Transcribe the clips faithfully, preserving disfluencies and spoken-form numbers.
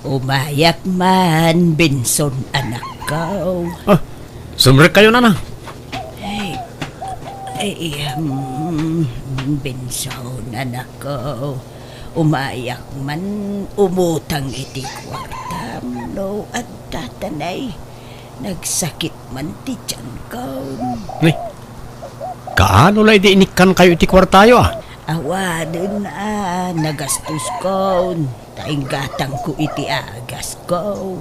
Umayak man, Benson, anakko. Ah, sumrekkayo, Nana. Ay, ay, um, Benson, anakko. Umayak man, umutang iti kuartam no adda, tanay. Nagsakit man ti tianko. Ni, kaano la idi inikkankayo iti kuartayo, a? Awanen a nagastoskon, ta inggatangko iti agasko.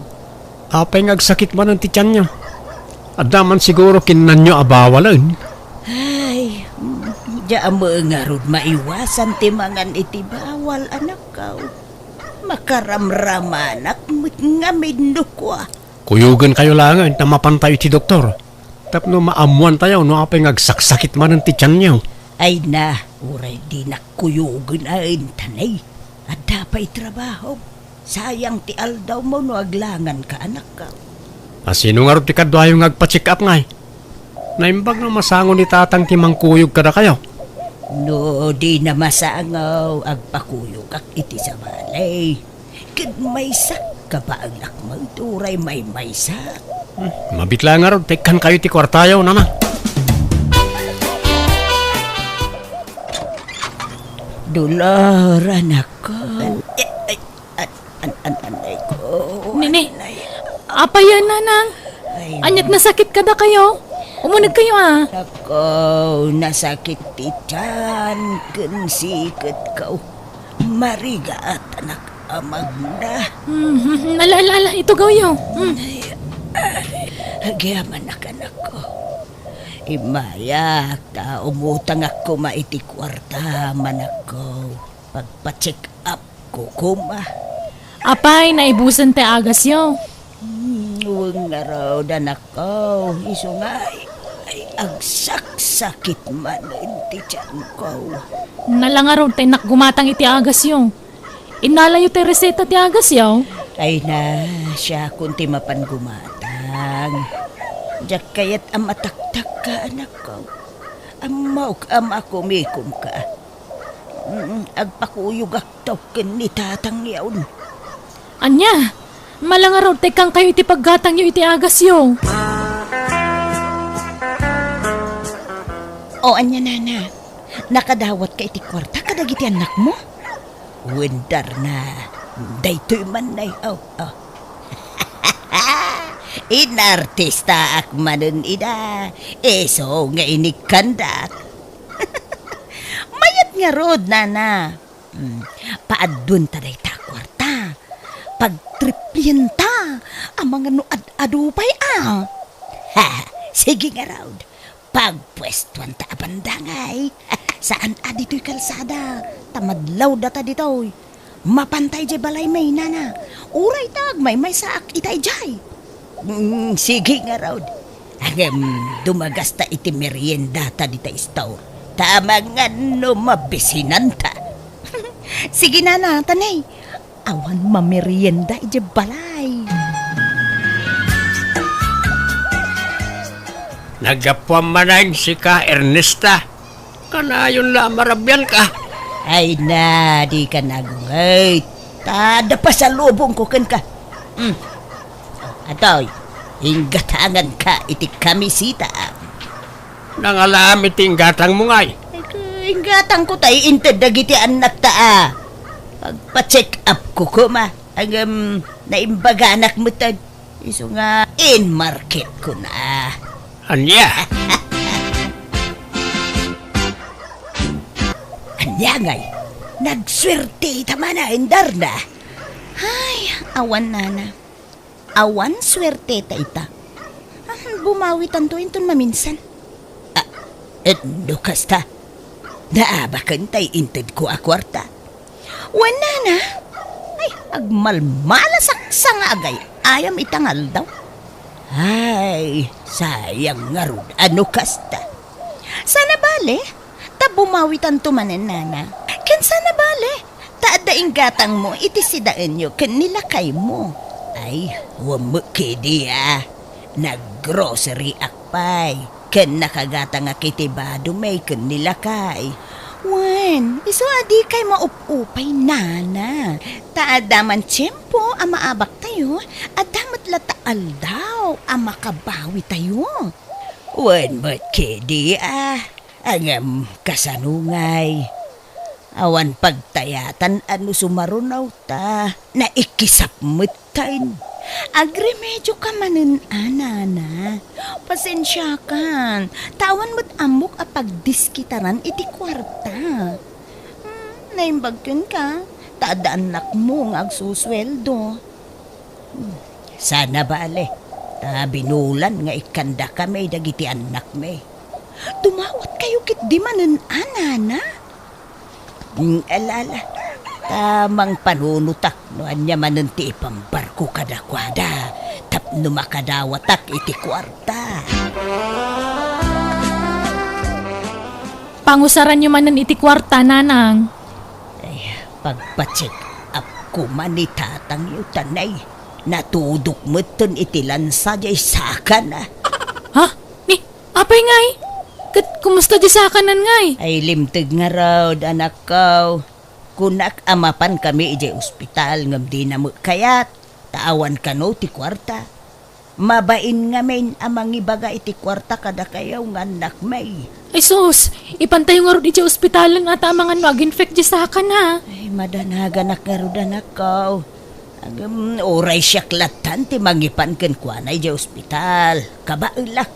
Apay nga agsakit manen ti tianyo? Adda man siguro kinnanyo a bawalen. Ay, mm, diak met ngarud maiwasan ti mangan iti bawal, anakko. Makaramramanak met ngamin no kua. Kuyogenkayo laengen ta mapantayo iti doktor. Tapno maammoantayo no apay nga agsaksakit manen ti tianyo. Ay na, uray dinak kuyogen a entanen. Adda pay trabaho. Sayang ti aldawmo no aglanganka, anakko. A, sino ngarud ti kaduayo nga agpa-check up ngay? Naimbag nga masango ni tatang ti mangkuyog kadakayo. No dina masango, agpakuyogak iti sabali. Ket maysak, kabaelak met uray maymaysak. Hmm, mabiit la ngarud ta ikkankayo ti kuartayo, Nana. Dolor, anakko. Ay, ay, an, an, an, anay ko. Nini, anay. Apay a, Nanang? Ay. Ania't nasakit kadakayo? Umunegkayo, a. Anakko, nasakit ti tian ken siketko. Marigat, anak, a magna. Hmm, hmm, hmm. Ala, ala, ala, itugawyo. Hmm. Ay, ay, agyamanak, anakko. Immayak ta umutangak koma iti kuarta, anakko. Pagpa-check up ko koma. Apay, naibusen ti agasyo? Hmm, wen ngarud, anakko. Isu nga, ay, ay, agsaksakit manen ti tianko. Ala ngarud ta innak gumatang iti agasyo. Innalayo ti reseta ti agasyo? Ay na, siakon ti mapan gumatang. Diak kayat a mataktakka, anakko. Ammok a makumikomka. Mm, agpakuyogakto ken ni tatangyon. Ania? Ala ngarud ta ikkankayo iti paggatangyo iti agasyo. O, ania, Nana? Nakadawatka iti kuarta kadagiti annakmo? Wen, Darna, daytoy man, nay, o, o. Inartistaak manen ida, isu nga inikkandak. Mayat ngarud, Nana. Hmm, paadduenta dayta a kuarta. Pagtriplienta. Amangan no ad-adu pay, a. Ha, sige ngarud. Pagpuestuanta a bandangay. Saan a ditoy kalsada. Ta madlawdata ditoy. Mapantay diay balaymi, Nana. Uray ta agmaymaysaak ita idiay. Mm, sige ngarud. Ngem, dumagasta iti meriendata dita store. Ta amangan no mabisinanta. Sige, Nana, tanay. Awan mamerienda idiay balay. Naggapuam manen sika, Ernesta. Kanayon la a marabianka. Ay na, dika nagunget. Ta adda pasalubongko kenka. Hmm. Atoy, inggatanganka iti kamisita. Nangalaam iti inggatangmo ngay? Ay, inggatangko tay inted dagiti annakta a. Pagpa-check up ko koma. Ngem, naimbaganak metten. Isu nga in-market ko na. Ania? Ania ngay? Nagsuerteta manen, Darna. Ay, awan, Nana. Awan suerteta ita. Ah, bumawitanto inton maminsan. Ah, et no kasta? Naabaken tay intedko a kuarta. Wen, Nana, ay, agmalmalasak sa nga agay-ayam ita nga aldaw. Ay, sayang ngarud a no kasta. Sana bale, ta bumawitanto manen, Nana. Ken sana bale, ta adda inggatangmo iti sidaenyo ken ni lakaymo. Ay, wen met kadi a. Nag-grocery-ak pay, ken nakagatangak iti badomi ken ni lakay. Wen, Isu a dikay maup-upay, nana. Ta adda man tiempo a maabaktayo, adda met latta aldaw a makabawitayo. Wen met kadi a, ngem kasano ngay? Awan pagtayatan a no sumaruno ta naikisap met taen. Agremedio ka manen a, nana. Pasensiakan, ta awan met ammok a pagdiskitaran iti kuarta. Hmm, naimbag kenka, ta adda annakmo nga agsusueldo. Hmm, sana bale, ta binulan nga ikkandakami dagiti annakmi. Dumawatkayo ketdi manen a, nana? Mm, ala, ala. Ta mangpanunotak no ania manen ti ipambarko kadakuada tapno makadawatak iti kuarta. Pangusaranyo manen iti kuarta, nanang. Ay, pagpa-check up koma ni tatangyo, tanay. Natudok metten iti lansa diay sakana. Ha? Ni, apay ngay? Ket kumusta diay sakanan ngay? Ay, limteg ngarud, anakko. Kunak a mapankami idiay ospital ngem dina met kayat, ta awan kano ti kuarta. Mabain ngamin a mangibaga iti kuarta kadakayo nga annakmi. Ay sus, ipantayo ngarud idiay ospitalen a ta amangan no aginfek diay sakana. Ay, madanaganak ngarud, anakko. Ngem, uray siak lattan ti mangipan kenkuana idiay ospital. Kabaelak.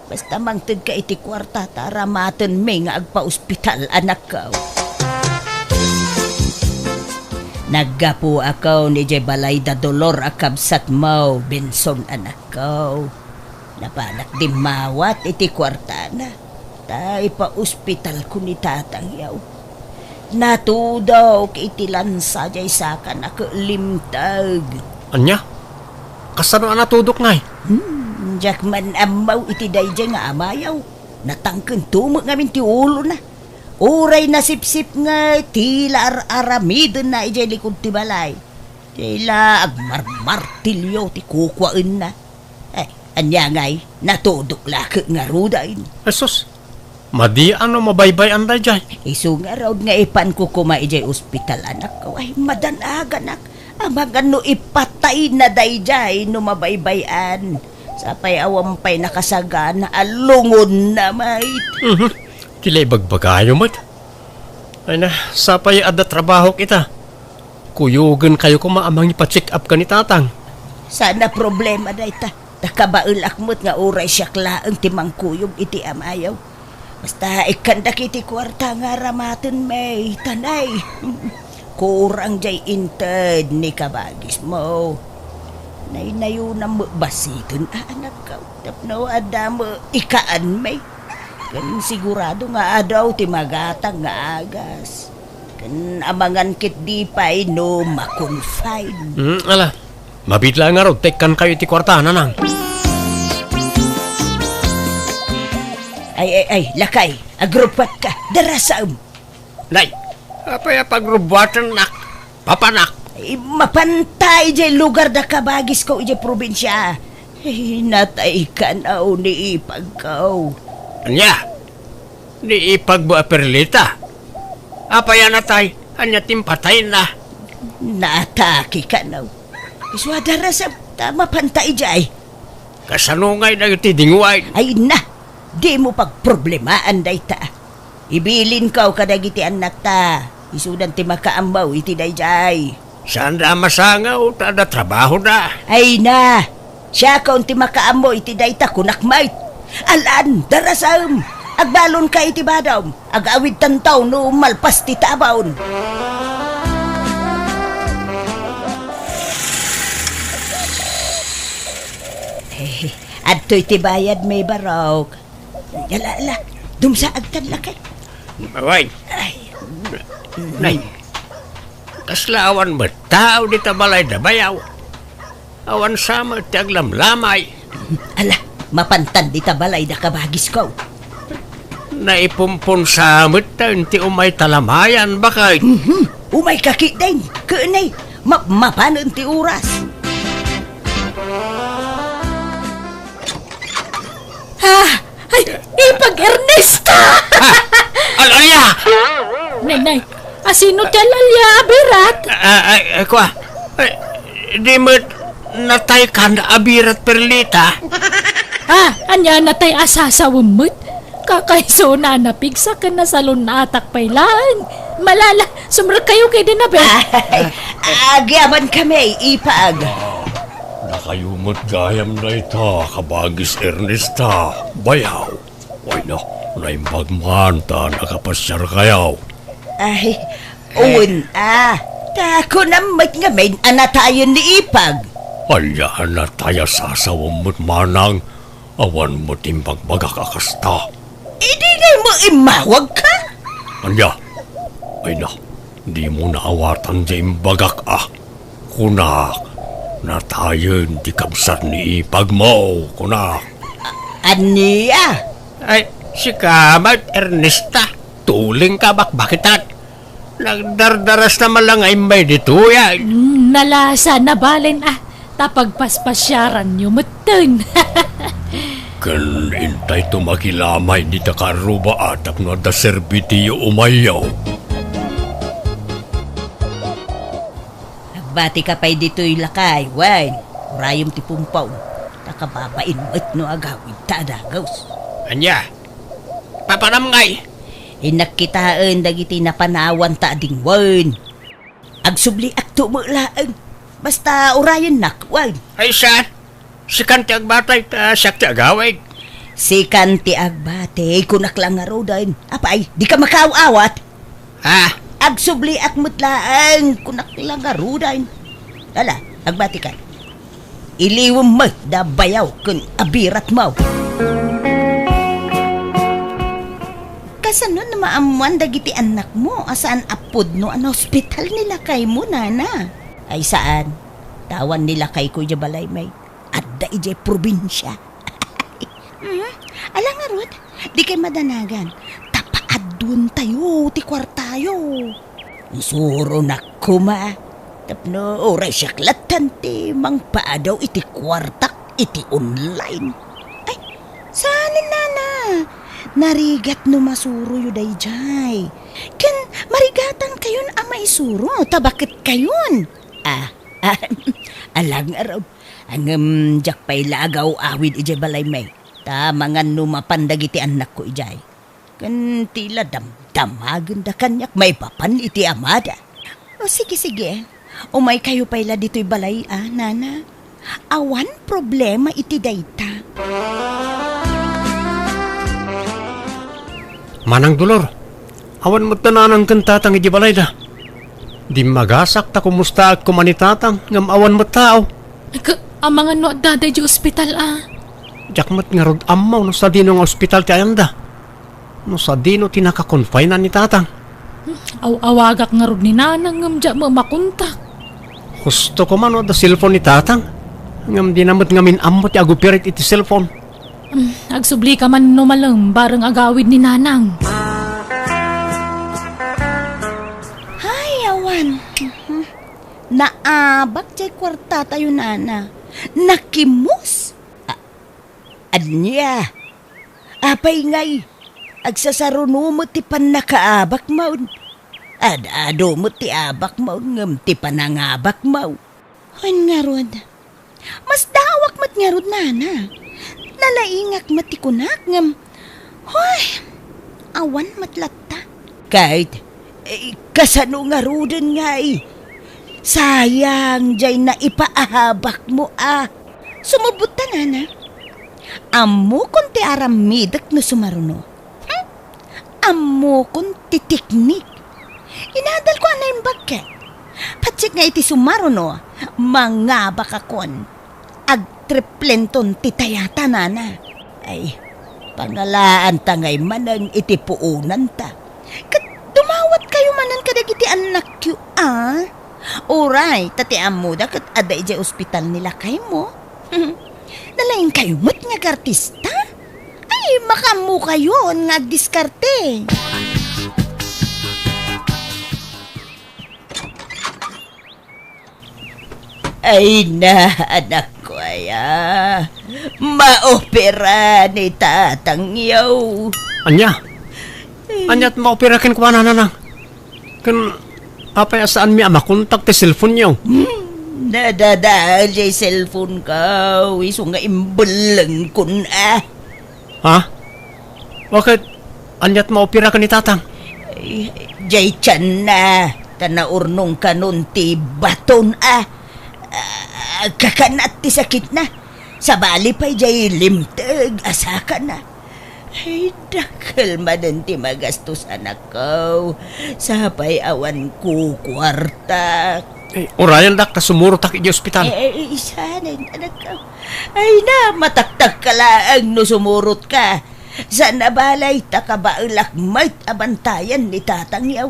Basta mangtedka iti kuarta ta aramatenmi nga agpa-ospital, anakko. Naggapuakon idiay balay da Dolor a kabsatmo, Benson, anakko. Napanak dimmawat iti kuartana, ta ipa-ospitalko ni tatangyo. Natudok iti lansa diay sakana ket limteg. Ania? Kasano a natudok ngay? Hmm, diak man ammo iti daydiay nga amayo. Natangkento met ngamin ti ulona. Uray nasipsip nga tila ar-aramidenna idiay likod ti balay. Tila agmarmartilio ti kukuaenna. Ay, ania ngay, natudok la ket ngaruden. Jesus, madi a no mabaybay-an daydiay. Isu ngarud nga ipanko koma idiay ospital, anakko. Ay, madanaganak. Amangan no ipatayna daydiay no mabaybay-an. Sapay awan pay nakasagana a lungonna met. Mhm. Ti la ibagbagayo met. Ay na, sapay adda trabahok ita. Kuyogenkayo koma a mangipa-check up ken ni tatang. Saan a problema dayta. Ta kabaelak met nga uray siak laeng ti mangkuyog iti amayo. Basta ikkandak iti kuarta nga aramatenmi, tanay. Kurang diay inted ni kabagismo. Naynayonam met basiten a, anakko, tapno adda met ikaanmi. Ken sigurado nga adu ti magatang nga agas. Ken amangan ketdi pay no ma-confine. Hmm, ala. Mabiit la ngarud ta ikkankayo iti kuarta, nanang. Ay, ay, ay, lakay, agruppatka, darasaem. Nay, apay a pagrubbuatennak, papanak? Ay, mapanta idiay lugar da kabagisko idiay probinsia. Ay, natay kanaw ni ipagko. Ania? Ni ipagmo a Perlita? Apay a natay? Ania ti impatayna? Naatake kanaw. Isu a darasam, ta mapanta idiay. Kasano ngay dagiti dinguayen? Ay na, dimo pagproblemaan dayta. Ibilinko kadagiti annakta, isudan ti makaammo iti daydiay. Saanda a masangaw ta adda trabahoda. Ay na, siakon ti makaammo iti dayta, kunak met. Alan, darasam, agbalonka iti badom. Agawidtanto no malpas ti tabon. Eh, adtoy ti bayadmi, barok. Ala, ala, dumsaagtan, lakay. Awan. Ay. Nay, kasla awan met tao dita balay da bayaw. Awan sa met ti aglamlamay. Ala, mapantan dita balay da kabagisko. Naipumpon sa met ta iti umay talamayan, baket. Mhm. Umayka ketdin, ken ni, mapmapanen ti oras. Ah, ay, ipag Ernesta! Ah, al-, ania? Nay, nay, asino ti alalia a birat? Ah, ay, ay, kua. Ay, di met nataykan a birat, Perlita. Ah, ania, natay a sasawem met? Kakaisuna a napigsa ken nasalun-atak pay laeng. Malala, sumrekkayo kadi, Abel. Ay, agyaman kami, ipag. Nakayo met gayam dayta, kabagis Ernesta, bayaw. Ay na, naimbag man ta nakapasiarkayo. Ay, wen a. Ta kunam met ngamin a natayen ni ipag. Ania a natay a sasawem met, manang? Awan met imbagbagak a kasta. Idi ngay mo immawagka? Ania? Ay na, dimo naawatan ti imbagak a. Kunak, natayen ti kabsat ni ipagmo, kunak. Ania? Ay, sika met, Ernesta, tulingka a bakbakitan. Nagdardarasna man la nga immay ditoy, ay. Mm, nalasa, nabalen, ah, ta pagpaspasiaranyo metten. Ken intayto makilamay dita karruba a tapno adda serbitiyo umayyo. Agbatika pay ditoy lakay, wen, urayem ti pumpawm, ta kababain met no agawidta a dagus. Ania? Papanam ngay? Innak kitaen dagiti napanawanta a dingwen. Agsubliakto met laeng. Basta urayennak, wen. Ay, sa? Sikan ti agbatay, ta siak ti agawid. Sikan ti agbatay, kunak la ngaruden. Apay, dika makaaw-awat? Ah. Agsubliak met laeng, kunak la ngaruden. Ala, agbatika. Iliwem met da bayaw ken abiratmo. Kasano no maammoan dagiti annakmo a saan a pudno a naospital ni lakaymo, nana? Ay, saan. Ta awan ni lakayko idiay balaymi. Adda idiay probinsia. Hmm? Ala ngarud, dikay madanagan. Ta paadduentayo ti kuartayo. Isuronak koma. Tapno uray siak lattan ti mangpaadaw iti kuartak iti online. Ay, saanen, nana. Narigat no masuroyo daydiay. Ken marigatankayon a maisuro ta baketkayon. Ah, ah, ala ngarud. Ngem diak pay la agaw-awid idiay balaymi. Ta mangan no mapan dagiti annakko idiay. Ken ti la damdamagenda kaniak maipapan iti amada. O, sige, sige. Umaykayo pay la ditoy balay a, nana. Awan problema iti dayta. Manang Dolor, awan met nanang ken tatang idiay balayda. Dimmagasak ta kumustaak koma ni tatang ngem awan met tao. Ket amangan no adda daydiay ospital a? Diak met ngarud ammo no sadino nga ospital ti ayanda. No sadino ti nakakonfine ni tatang. Aw-awagak ngarud ni nanang ngem diak met makontak. Husto koma no adda cellphone ni tatang. Ngem dina met ngamin ammo ti agoperate iti cellphone. Hmm, agsublika man no malem bareng agawid ni nanang. Hay, awan. Mhm. Naabak diay kuartatayo, nana. Nakimus. A-, ania? Apay ngay, agsasaruno met ti pannakaabakmo. Ad-adu met ti abakmo ngem ti panangabakmo. Wen ngarud, masdaawak met ngarud, nana. Nalaingak met ti kunak ngem, hoy, awan met latta. Ket, eh, kasano ngaruden ngay? Sayang diay naipaabakmo a. Sumubot ta, nana. Ammokon ti aramidek no sumaruno. Hmm? Ammokon ti teknik. Inadalko a naimbag ket. Patiek nga iti sumaruno, mangabakakon. Agtriplenton ti tayata, nana. Ay, pangalaanta ngay manen iti puonanta. Ket dumawatkayo manen kadagiti annakyo, a? Uray, ta ti ammoda ket adda idiay ospital ni lakaymo. Nalaingkayo met nga agartista? Ay, makaammokayon nga agdiskarte. Ay na, anakko aya. Maopera ni tatangyo. Ania? Ania't maopera kenkuana, nanang? Ken apay a saanmi a makontak ti cellphone-yo? Hmm, nadadael jay cellphone-ko, isu nga imbellengkon a. Ha? Bakit? Ania't maopera ken ni Tatang? Ay, jay tianna, ta naurnong kanon ti baton a. Ah, kakanat ti sakitna. Sabali pay jay limteg a sakana. Ay, dakkel manen ti magastos, anakko. Sapay awan kukuarta. Eh, urayendak ta sumurotak iti ospital. Eh, eh, isa na yun, anakko. Ay na, mataktak ka laeng no sumurotka. Saan a balay, ta kabaelak met a bantayan ni Tatang yaw.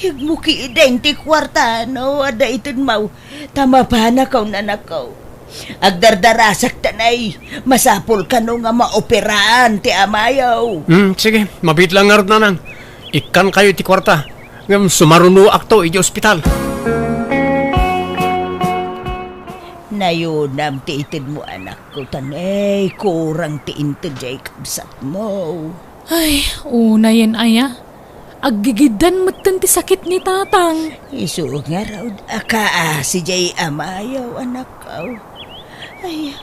Yegmo kiden ti kuarta no adda itedmaw, ta mapanakaw, anakko. Agdardarasak tanay, masapul kano nga maoperaan ti amayo. Hmm, sige, mabiit lang ngarud, nanang. Ikkankayo iti kuarta, ngem sumarunoakto iti ospital. Nayunam ti itedmo, anakko, tanay kurang ti inted jay kabsatmo. Ay, unayen aya. Aggigiddan metten ti sakit ni Tatang. Isu ngarud a kaasi jay amayo, anakko. Ay,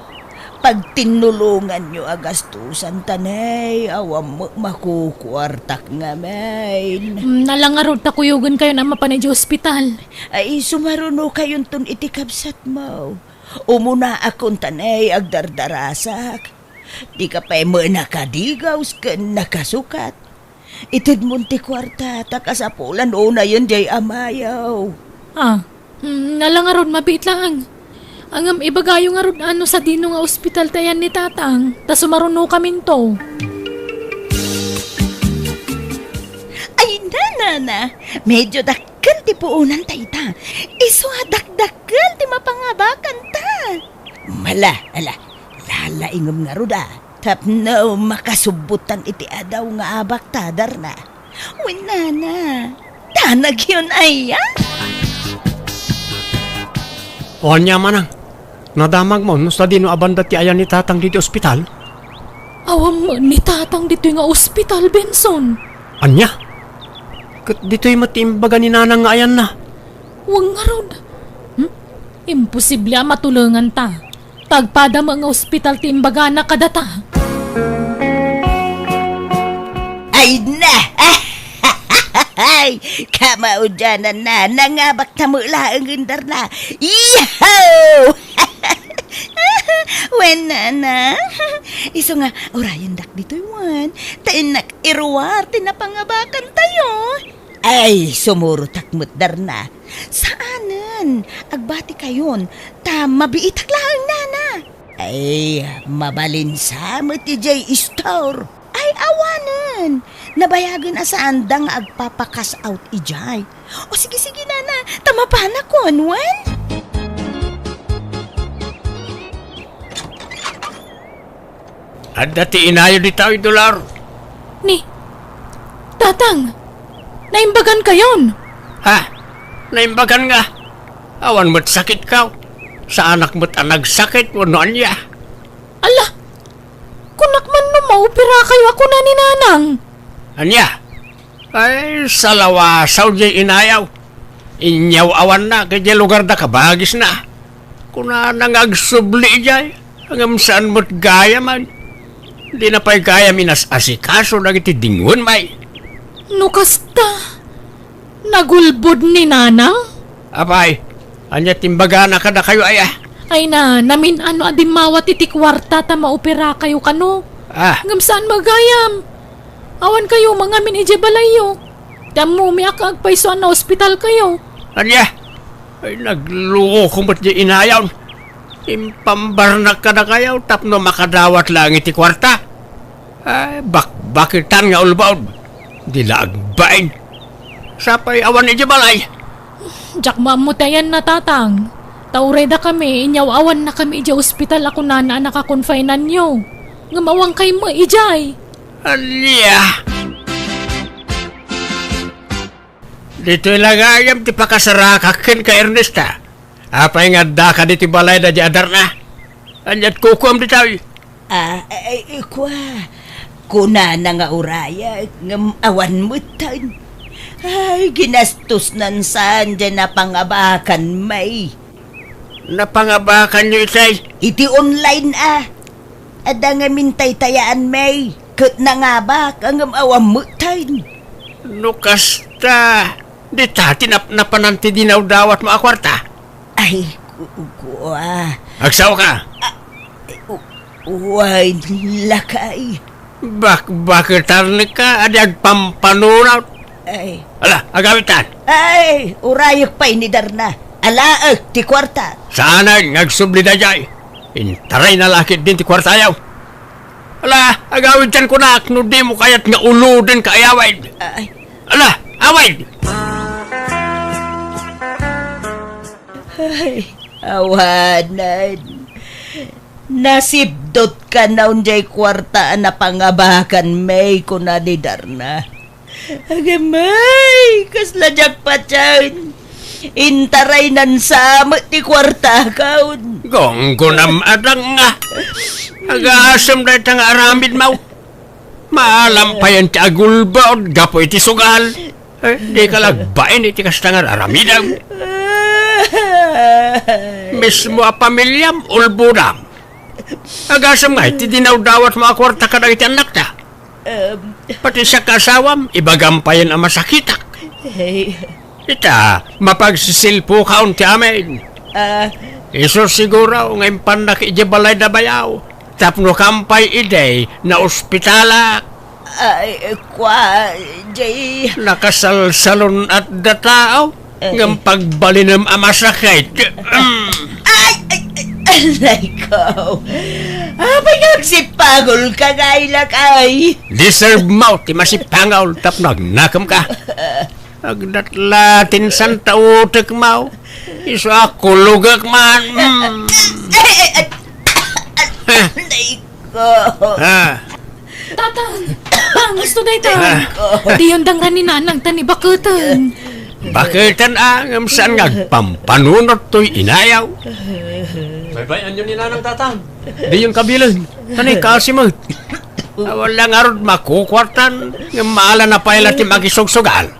pagtinnulonganyo a gastusan, tanay, awan met makukuartak ngamin. Mm, ala ngarud ta kuyogenkayon a mapan idiay ospital. Ay, sumarunokayonton iti kabsatmo. Umunaakon, tanay, agdardarasak. Dika pay met nakadigaws ken nakasukat. Itedmon ti kuarta ta kasapulan unayen jay amayo. Ah, mm, ala ngarud, mabiit laeng. Ngem ibagayo ngarud a no sadino nga ospital ti ayan ni Tatang, ta sumarunokaminto. Ay, nanana, medyo dakkel ti puonanta ita. Isu a dakdakkel ti mapangabakanta. Mala, ala, lalaingem ngarud a. Tapno makasubbotan iti adaw nga abakta, Darna. Wen, nana, danagyon aya? O ania, manang? Nadamagmo no sadino a banda ti ayan ni Tatang ditoy ospital? Awan met ni Tatang ditoy nga ospital, Benson. Ania? Ket ditoy met ti imbaga ni nanang nga ayanna? Wen ngarud. Hmm? Imposible a matulenganta. Ta agpada met nga ospital ti imbagana kadata. Ay na! Ay! Kamaudiananna, nangabakta met laeng, Darna. Yahoo! Wen, nana. Isu nga, urayendak ditoy wen. Ta innak iruar ti napangabakantayo. Ay, sumurotak met, Darna. Saanen, agbatikayon, ta mabiitak laeng, nana. Ay, mabalin sa met idiay istor. Ay, awanen. Nabayagen a saanda nga agpapa-cash out idiay. O, sige, sige, nana, ta mapanakon, wen? Adda ti inayo ditoy, Dolor. Ni, Tatang, naimbagankayon? Ha? Naimbagan nga? Awan met sakitko. Saanak met a nagsakit wenno ania. Ala, kunak man no maoperakayo a kuna ni Nanang. Ania? Ay, salawasaw diay inayaw. Inyaw-awannak idiay lugarda kabagisna. Kunana nga agsubli idiay, ngem saan met gayamen. Dina pay gayam inas-asikaso dagiti dingwen, may. No kasta, nagulbod ni Nanang? Apay, ania ti imbagana kadakayo, aya? Ay na, namin-ano a dimmawat iti kuarta ta maoperakayo kano. Ah. Ngem saan met gayam. Awan kayo mangamin idiay balayyo. Ti ammomi a kaagpayso a naospitalkayo. Ania? Ay, nagloko met diay inayon. Impambarnak kadakayo tapno makadawat laeng iti kuarta. Ay, bakbakitan nga ulbod. Di la agbain. Sapay awan idiay balay. Diak maammo ti ayanna, Tatang. Ta uray dakami, inyaw-awannakami idiay ospital a kunana a nakakonfinanyo. Ngem awan kaymo idiay. Ania? Ditoy la gayam ti pakasarakak kenka, Ernesta. Apay nga addaka ditoy balay da di adarna? Ania't kukuam ditoy? Ah, ay, ay, kua. Kunana nga urayek, ngem awan metten. Ay, ginastosnan saan diay napangabakan, may. Napangabakanyo itay? Iti online, a. Adda ngamin taytayaan, may. Ket nangabak, ngem awan metten. No kasta, dita ti nap-, napanan ti dinawdawatmo a kuarta? Ay, ku-, ku-, ah. Agsao ka? Ah, u-, uway, lakay. Bakbaketanka a di agpampanunot. Ay. Ala, agawitan. Ay, urayek pay ni Darna. Alaek ti kuarta. Saanen nga agsubli daydiay. Intarayna la ketdin ti kuartayo. Ala, agawidtan kunak no dimo kayat nga ulodenka a awid. Ay. Ala, awid! Ay, awanen. Nasipdutkan diay kuarta a napangabakan, may, kuna ni Darna. Agamay, kasla diak patien. Intaraynan sa met ti kuartakon. Gunggonam a danga. Agasem dayta nga aramidmo. Maalam payen ti agulbod gapu iti sugal. Eh, dika la agbain iti kasta nga aramidem. Mismo a pamiliam, ulbodam. Agasem nga iti dinawdawatmo a kuarta kadagiti annakta. Em. Pati siak nga asawam, ibagam payen a masakitak. Hey. Ita, mapagsisilpokon ti amin. Ah. Isu siguro nga impannak idiay balay da bayaw. Tapno kan pay idi, naospitalak. Ay, kua, jay. Nakasalsalun-at da tao, eh, ngem pagbalinem a masakit. Mm. Ay, ay, ay, aray ko. Apay nga agsipangol ka, nga ilak, ay? Deserve mo ti masipangol tapno agnakem ka. Agdat la ti insan ta utek, maw. Isu a kulogek man. Mm. Ay, ay, ay. Aray ko. Ah. Tatang! Tatang, gusto dayta. Ah. Diyon dangra ni Nanang ta ni baketen. Baketen, a, ngem saan nga agpampanunot toy inayo. Baybay-anyo ni Nanang, Tatang. Diyon kabilen. Tanay kasi mo. Awan la ngarud makukuartan, ngem maala na pay la ti makisugsugal.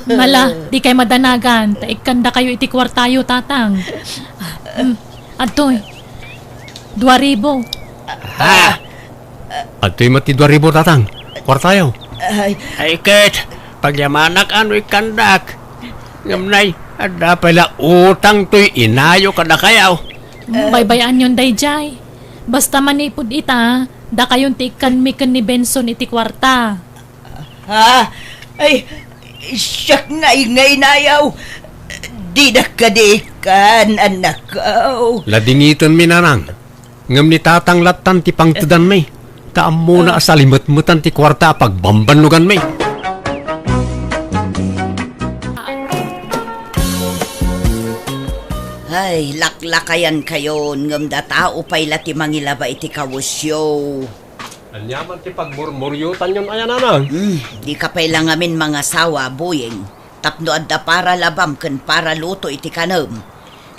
Mala, dikay madanagan, ta ikkandakayo iti kuartayo, Tatang. Hmm, adtoy. Dua ribu. Ha? Adtoy met ti dua ribu, Tatang. Kuartayo. Ay. Ay, ket, pagyamanak no ikkandak. Ngem nay, adda pay la utang toy inayo kadakayo. Baybay-anyon daydiay. Basta manipud ita, dakayon ti ikkanmi ken ni Benson iti kuarta. Ha? Ay, siak ngay nga inayo. Dinak kadi ikkan, annakko. Ladingitenmi, Nanang. Ngem ni Tatang lattan ti pangtedanmi. Ta ammona a salimetmetan ti kuarta a pagbambannoganmi. Ay, laklakayankayon, ngem datao pay la ti mangilaba iti kawesyo. Ania man ti pagmurmuriotanyon aya, Nanang? Hmm, dika pay la ngamin mangasawa, Boying, tapno adda para labam ken para luto iti kanem.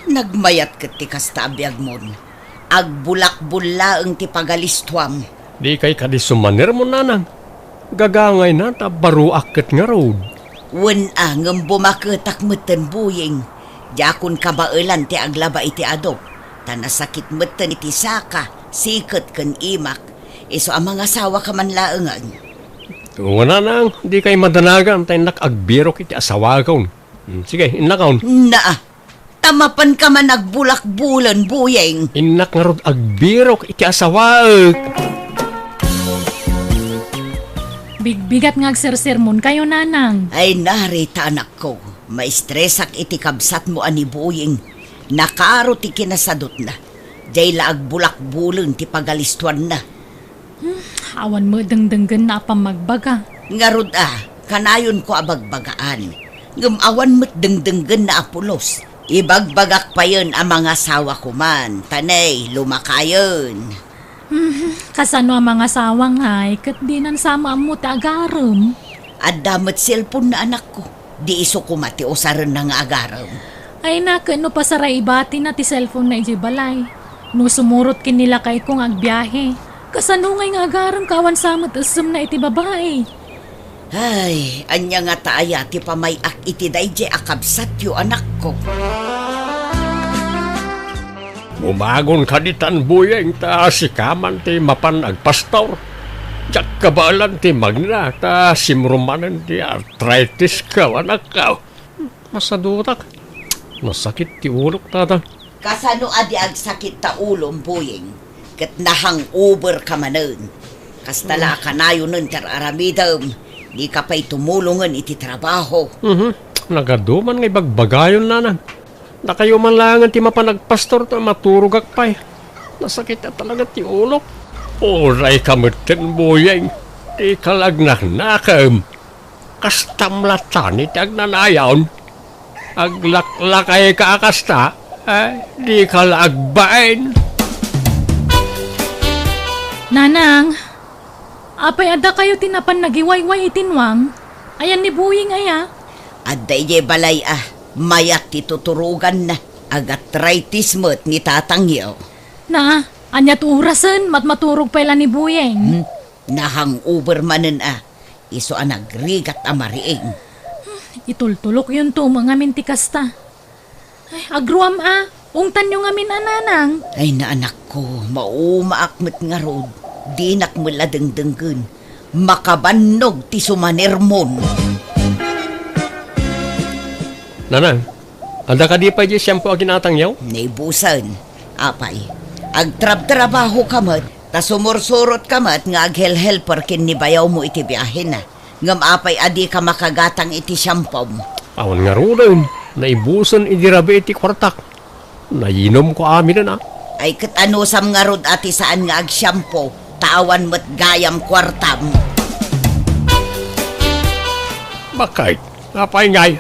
Nagmayat ket ti kasta a biagmon. Agbulakbul laeng ti pagalistuam. Dikay kadi sumanermon, Nanang. Gagangayna ta baroak ket ngarud. Wen a, ngem bumaketak metten, Boying. Diakon kabaelan ti aglaba iti adok, ta nasakit metten iti saka, siket ken imak. Isu a mangasawaka man laengen. Wen a, Nanang, dikay madanagan ta innak agbirok iti asawakon. Hmm, sige, innakon. Naa, ta mapanka man agbulakbulen, Boying. Innak ngarud agbirok iti asawaek. Bigbigat nga agsersermonkayo, Nanang. Ay, nari ta, anakko, maistresak iti kabsatmo a ni Boying. Nakaro ti kinasadutna. Diay la agbulakbulen ti pagalistuanna. Hmm, awan met dengdenggenna a pammagbaga. Ngarud a, kanayonko a bagbagaan. Ngem awan met dengdenggenna a pulos. Ibagbagak payen a mangasawa koman, ta nay, lumakayen. Hmm, kasano a mangasawa ngay, ket dinan sa maammo ti agarem? Adda met cellphone-na, anakko. Di isu koma ti usarenna nga agarem. Ay, na, ket no pasaray ibatina ti cellphone-na idiay balay. No sumurot ken ni lakayko nga agbiahe, kasano ngay nga agarem ka awan sa met essemna iti babai? Ay, ania ngata aya ti pamay-ak iti daydiay a kabsatyo, anakko? Umagon kadi tan, Boyeng, ta sika man ti mapan agpastor. Diak kabaelan ti magna, ta simro manen ti arthritis ko, anakko. Masadutak. Nasakit ti ulok, tata. Kasano a di agsakit ta ulom, Boyeng? Ket nahangover ka manen. Kasta la a kanayonen ti ar-aramidem. Dika pay tumulongen iti trabaho. Mhm. Nagaduman nga ibagbagayon, nanang. Dakayo man laengen ti mapan agpastor ta maturogak pay. Nasakit a talaga ti ulok. Uray ka metten, Boyeng. Dika la agnaknakem. Kastam latta ni ti agnanayon. Aglaklakayka a kasta, eh, dika la agbain. Nanang, apay adda kayo ti napan nagiwayway iti nuang? Ayan ni Boyeng aya? Adda idiay balay a, mayat ti tuturoganna. Agatritis met ni tatangyo. Na, ania ti orasen, matmaturog pay la ni Boyeng? Hmm, nahangover manen a. Isu a nagrigat a mariing. Itultulokyonto met ngamin ti kasta. Ay, agruam a, ungtanyo ngamin a, nanang. Ay, na, anakko, maumaak met ngarud. Dinak met la dengdenggen. Makabannog ti sumanermon. Nanang, adda kadi pay diay shampoo a ginatangyo? Naibusen. Apay, agtrabtrabaho ka met. Ta sumursurot ka met nga aghelhelper ken ni bayawmo iti biahena. Ngem apay a dika makagatang iti siampom? Awan ngaruden, naibusen idi rabii ti kuartak. Nayinomko aminen a. Ay, ket anusam ngarud a ti saan nga agsiampo, ta awan met gayam kuartam? Bakit? Apay ngay,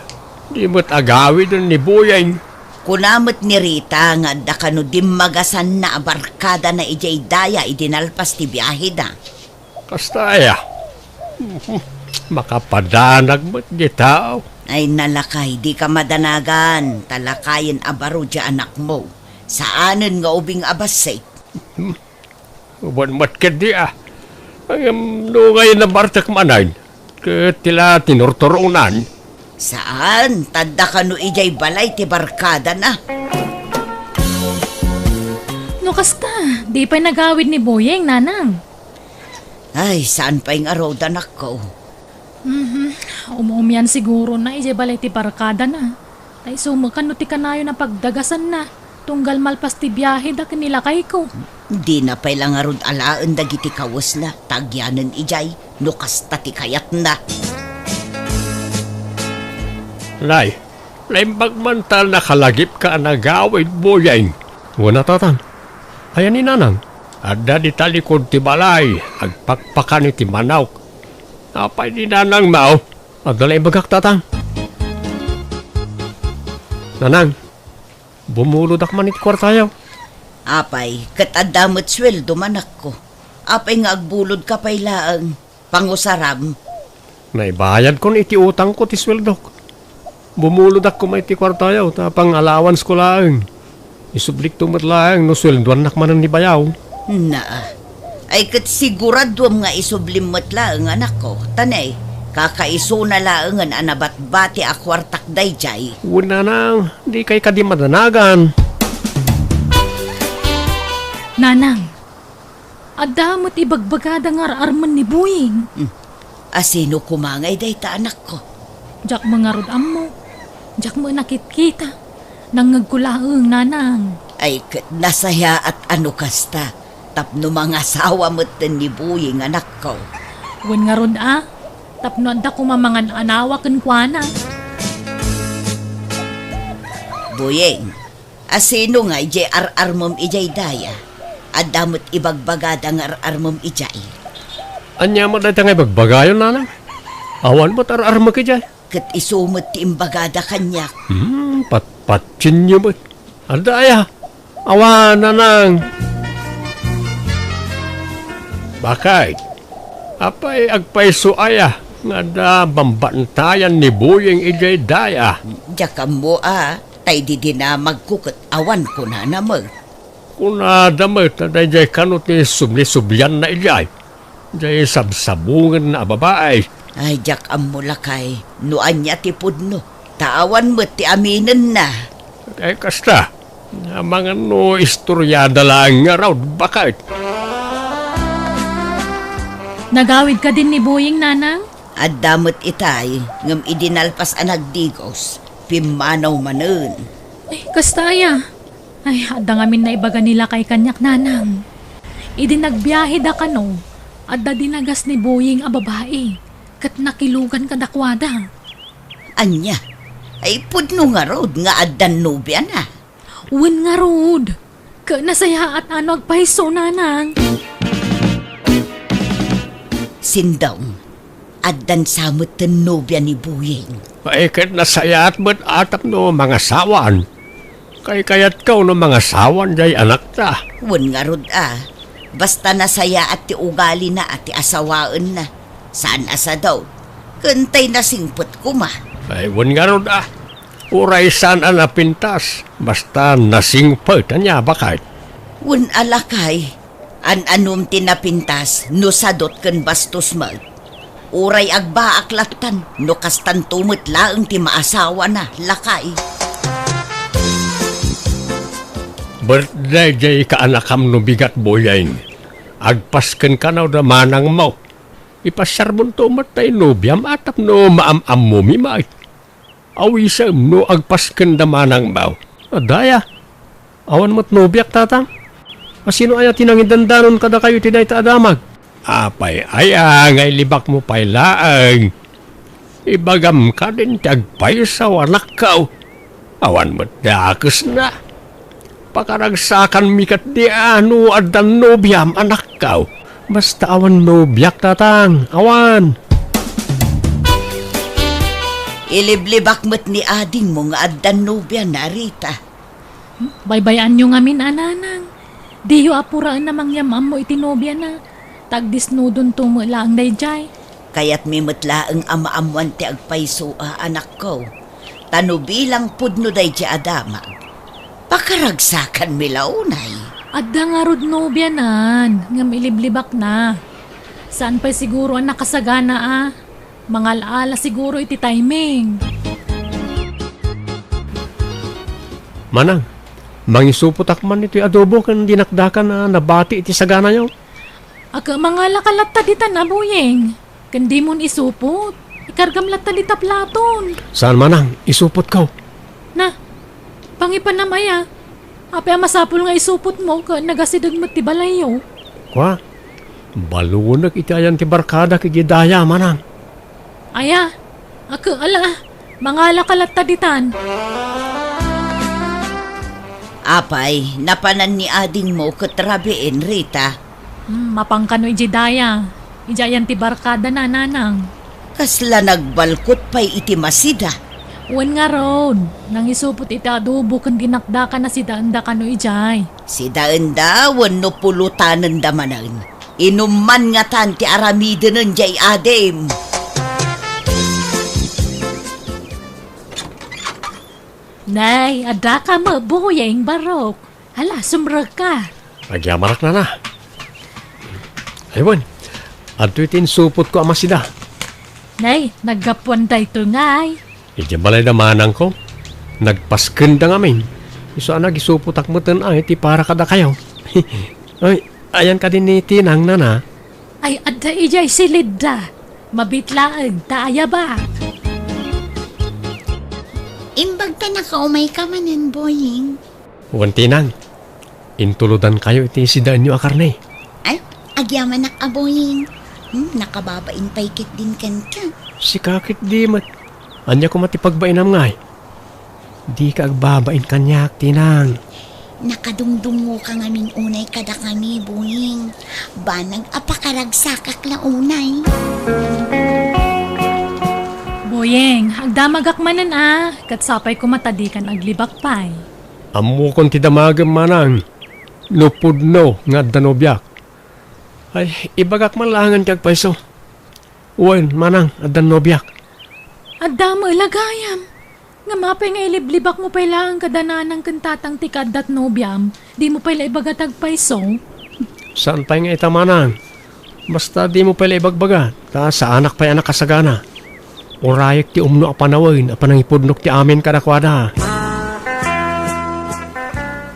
di met agawiden ni Boyeng? Kuna met ni Rita nga adda kano dimmagasanna a barkadana idiay daya idi nalpas ti biaheda. Kasta aya? Makapadanag met ti tao. Ay, nalakay, dika madanagan, ta lakayen a baro diay anakmo. Saanen nga ubing a bassit. Wen met ketdi a. Ngem no ngay nabartek manen, ket ti la tinurturonan. Saan, ta adda kano idiay balay ti barkadana. No kasta, di pay nagawid ni Boyeng, nanang. Ay, saan pay ngarud, anakko? Mhm. Umumian sigurona idiay balay ti barkadana. Ta isu met kano ti kanayon a pagdagasanna, tunggal malpas ti biaheda ken ni lakayko. Dina pay la ngarud alaen dagiti kawesna, ta agyanen idiay, no kasta ti kayatna. Nay, naimbag man ta nakalagipka a nagawid, Boyeng. Wen a, tatang. Ayan ni nanang? Adda dita likud ti balay, agpakpakan iti manok. Apay ni nanangmo? Adda la ibagak, tatang. Nanang, bumulodak man iti kuartayo. Apay, ket adda met sueldom, anakko. Apay nga agbulodka pay laeng? Pangusaram. Naibayadkon iti utangko ti sueldok. Bumulodak koma iti kuartayo, ta pang-allowancesko laeng. Isublikto met laeng no sueldoannak manen ni bayaw. Naa. Ay, ket siguraduem nga isublim met laeng, anakko. Ta ne, kakaisuna laengen a nabatbati a kuartak daydiay. Wen, nanang, dikay kadi madanagan. Nanang, adda met ibagbagada nga ar-armen ni Boyeng. Hmm. Asino koma ngay dayta, anakko? Diak met ngarud ammo. Diak met nakitkita. Nangngegko laeng, nanang. Ay, ket nasayaat a no kasta, tapno mangasawa metten ni Boyeng, anakko. Wen ngarud a, tapno adda koma mangan-anawa kenkuana. Boyeng, asino ngay diay ar-armem idiay daya? Adda met ibagbagada nga ar-armem idiay. Ania met dayta nga ibagbagayo, nanang? Awan met ar-armek idiay. Ket isu met ti imbagada kaniak. Hmm, patpatienyo met. Adda aya? Awan, nanang. Bakit? Apay agpayso aya nga adda bambantayan ni Boyeng idiay daya? Diak ammo a, tay di dinamagko ket awan kunana met. Kunada met a daydiay kano ti subli-sublianna idiay. Diay sabsabungenna a babai. Ay, diak ammo, lakay, no ania ti pudno, ta awan met ti aminenna. Ay, kasta. Amangan no istoriada laeng ngarud, baket. Nagawid kadin ni Boying, Nanang? Adda met itay, ngem idi nalpas a nagdigos, pimmanaw manen. Ay, kasta aya? Ay, adda ngamin naibaga ni lakay kaniak, Nanang. Idi nagbiaheda kano, adda dinagas ni Boying a babai, ket nakilugan kadakuada. Ania? Ay, pudno ngarud nga addan nobiana? Wen ngarud. Ket nasayaat a no agpayso, Nanang. Sindong, addan sa met ti nobia ni Boying. Ay, ket nasayaat met a tapno mangasawan. Kaykayatko no mangasawan jay anakta. Wen ngarud a, basta nasayaat ti ugalina a ti asawaenna. Saan a sadot, ken tay nasingpet koma. Ay, wen ngarud a, uray saan a napintas, basta nasingpet, ania, baket? Wen a, lakay, an-anom ti napintas no sadot ken bastos met. Uray agbaak lattan no kastanto met laeng ti maasawana, lakay. Birthday jay kaanakam no bigat, Boying. Agpasken kano da manangmo. Ipasiarbonto met tay nobiam a tapno maam-ammomi met. Awisem no agpasken da manangmo. Adda aya? Awan met nobiak, tatang. A sino aya ti nangidandanon kadakayo iti dayta a damag? Apay aya nga ilibakmo pay laeng? Ibagam kadin ti agpayso, anakko. Awan met dakesna. Pakaragsakanmi ketdi a no addan nobiam, anakko. Basta awan nobiak, tatang. Awan. Iliblibak met ni adingmo nga addan nobiana, Rita. Baybay-anyo ngamin a, Nanang. Diyo apuraen a mangyam-ammo iti nobiana, ta agdesnudonto met laeng daydiay. Kayatmi met laeng a maammoan ti agpayso a, anakko. Ta no bilang pudno daydiay a damag, pakaragsakanmi la unay. Adda ngarud nobianan, ngem iliblibakna. Saan pay siguro a nakasagana a. Mangal-ala siguro iti timing. Manang, mangisupotak man iti adobo ken dinakdakan a nabati iti saganayo. Aga, mangalaka latta ditan a, Boying. Ken dimon isupot. Ikargam latta dita platon. Saan, Manang, isupotko. Na, pangipanam aya. Apay a masapul nga isupotmo ket nagasideg met ti balayyo? Kua, balunek iti ayan ti barkadak idiay daya, Manang. Aya, ket ala, mangalaka latta ditan. Apay, napanan ni adingmo ket rabiin, Rita? Hmm, mapan kano idiay daya. Idiay ayan ti barkadana, Nanang. Kasla nagbalkot pay iti masida. Wen ngarud, nangisupot iti adobo ken dinakdakan a sidaenda kano idiay. Sidaenda wenno pulotanenda manen. Inumman ngatan ti aramidenen diay adim. Nay, addaka met, Boying, barok. Hala, sumrekka. Agyamanak, nana. Ay, wen, adtoy ti insupotko a masida. Nay, naggapuan daytoy ngay. Idiay balay da manangko. Nagpaskenda ngamin. Isu a nagisupotak meten ay ti para kadakayo. Ay, ayan kadi ni Tinang, nana? Ay, adda idiay silidda. Mabit laeng ta ayaba. Imbag ta nakaumayka manen, Boying. Wen, Tinang, intulodankayo iti sidaenyo a karne. Ay, agyamanak a, Boying. Hmm, nakababain pay ketdin kenka. Sika ketdi met. Ania koma ti pagbainam ngay? Dika agbabain kaniak, Tinang. Nakadungdungoka ngamin unay kadakami, Boying. Banag a pakaragsakak la unay. Boying, agdamagak manen a, ket sapay koma ta dikan aglibak pay. Ammokon ti damagem, manang, no pudno nga adda nobiak. Ay, ibagak man laengen ti agpayso. Wen, manang, adda nobiak. Adda met la gayam. Ngem apay nga iliblibakmo pay laeng kada nanang ken tatang ti kaaddat nobiam? Dimo pay la ibaga ti agpayso? Saan pay nga ita, manang? Basta dimo pay la ibagbaga, ta saanak pay a nakasagana. Urayek ti umno a panawen a panangipudnok ti amin kadakuada.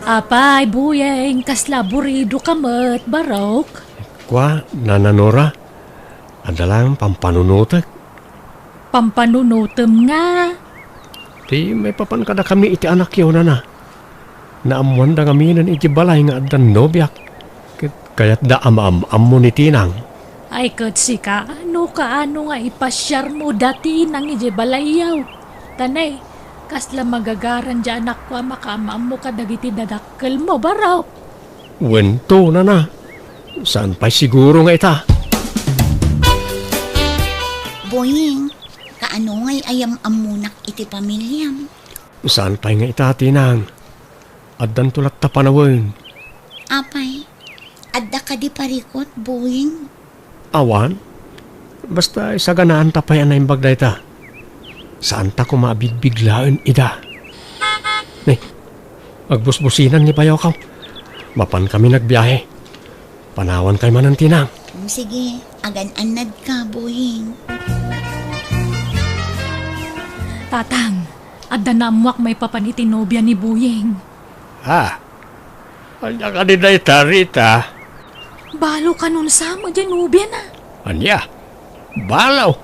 Apay, Buyeng, kasla aburidoka met, barok? Kua, Nana Nora, adda lang pampanunotek. Pampanunotem nga? Ti maipapan kadakami iti anakyo, Nana. Naammoanda ngaminen iti balay nga adda nobiak, ket kayatda a maam-ammo ni Tinang. Ay, ket sika, no kaano nga ipasiarmo da Tinang idiay balayyo? Tanay, kasla magagaran diay anakko a makaam-ammo kadagiti dadakkelmo, barok? Wen to, Nana. Saan pay siguro nga ita? Boying, kaano ngay a yam-ammonak iti pamiliam? Saan pay nga ita, Tinang. Addanto latta panawen. Apay, adda kadi parikut, Boying? Awan. Basta isaganaanta pay a naimbag dayta. Saanta koma a bigbiglaen ida. Ne, agbusbusinan ni bayokaw. Mapankami nagbiahe. Panawankayo manen, Tinang. Mm, sige, agan-annadka, Boying. Tatang, adda naammoak maipapan iti nobia ni Boying. Ah, ania kadi dayta, Rita? Balo kanon sa met diay nobiana. Ania? Balo?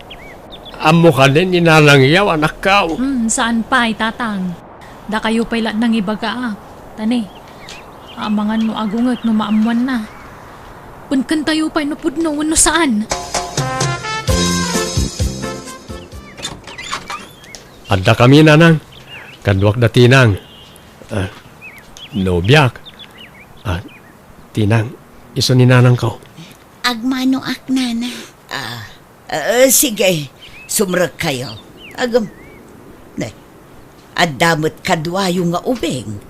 Ammo kadi ni Nanang Yaw, anakko? Hmm, saan pay, Tatang. Dakayo pay la nangibagaak. Tani, amangan no agunget no maammoanna. Penkentayo pay no pudno wenno saan. Addakami, Nanang. Kaduak da Tinang. Ah, nobiak. Ah, Tinang, isu ni Nanangko. Agmanoak, Nana. Ah, ah, sige, sumrekkayo. Agam, ne, adda met kaduayo nga ubing.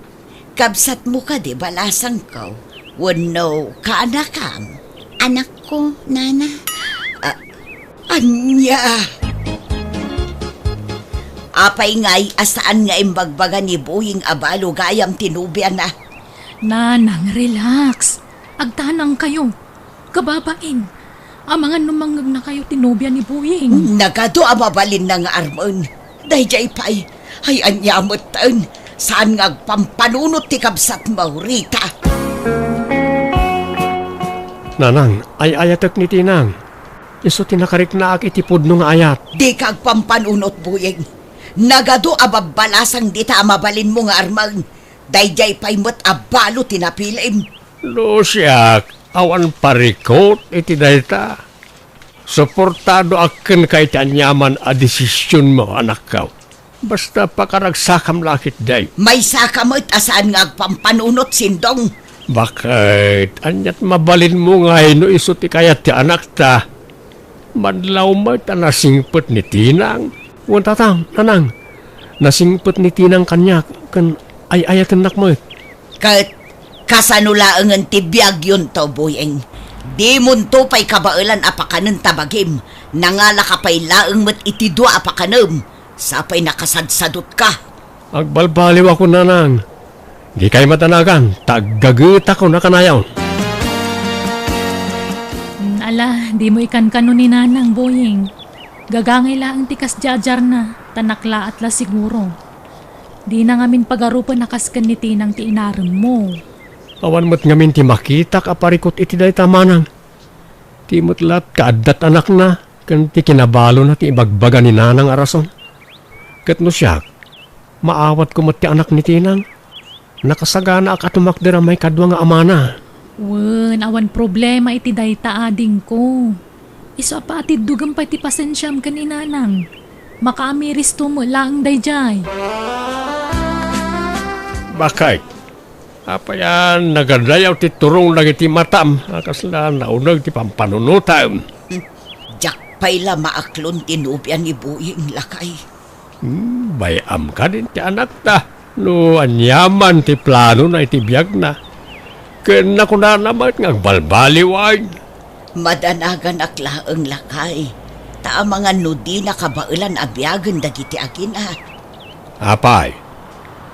Kabsatmo kadi balasangko wenno kaanakam? Anakko, Nana. Ah, ania? Apay ngay a saan nga imbagbaga ni Boying a balo gayam ti nobiana? Nanang, relax. Agtanangkayo. Kababain, amangan no mangngegnakayo ti nobia ni Boying. Nagadu a mabalinna nga armen. Daydiay pay, ay ania metten, saan nga agpampanunot ti kabsatmo, Rita. Nanang, ay-ayatek ni Tinang. Isu ti nakariknaak iti pudno nga ayat. Dika agpampanunot, Boying. Nagadu a babbalasang dita a mabalinmo nga armen. Daydiay pay met a balo ti napilim. No siak, awan parikut iti dayta. Suportadoak kenka iti aniaman a desisionmo, anakko. Basta pakaragsakam la ketdi. Maysaka met a saan nga agpampanunot, Sindong. Baket, aniat mabalinmo ngay no isu ti kayat ti anakta? Madlaw met a nasingpet ni Tinang. Wen, Tatang, Nanang, nasingpet ni Tinang kaniak ken ay-ayatennak met. Ket kasano laengen ti biagyonto, Boying? Dimonto pay kabaelan a pakanen ta bagim. Nangalaka pay laeng met iti dua a pakanem. Sa pay nakasadsadutka. Agbalbaliwakon, Nanang. Dikay madanagan, ta aggagetakon a kanayon. Mm, ala, dimo ikankano ni Nanang, Boying. Gagangay laeng ti kasdiadiarna, ta naklaat la siguro. Dina ngamin pagarupen a kas ken ni Tinang ti inaremmo. Awan met ngamin ti makitak a parikut iti dayta, Manang. Ti met laat kaaddat anakna, ken ti kinabalona ti ibagbaga ni Nanang a rason. Ket no siak, maawatko met ti anak ni Tinang. Nakasaganaak a tumakder a maikadua nga amana. Wen, awan problema iti dayta, adingko. Isu a paatiddogem pay ti pasensiam ken ni Nanang. Makaamiristo met laeng daydiay. Baket, apay a nagadayaw ti turong dagiti matam a kasla nauneg ti pampanunotam? Diak pay la maaklon ti nobia ni Boying, lakay. Hmm, bay-am kadin ti anakta no aniaman ti planona iti biagna. Ken nakunana met nga agbalbaliwen. Madanaganak laeng, lakay, ta amangan no dina kabaelan a biagen dagiti agina. Apay,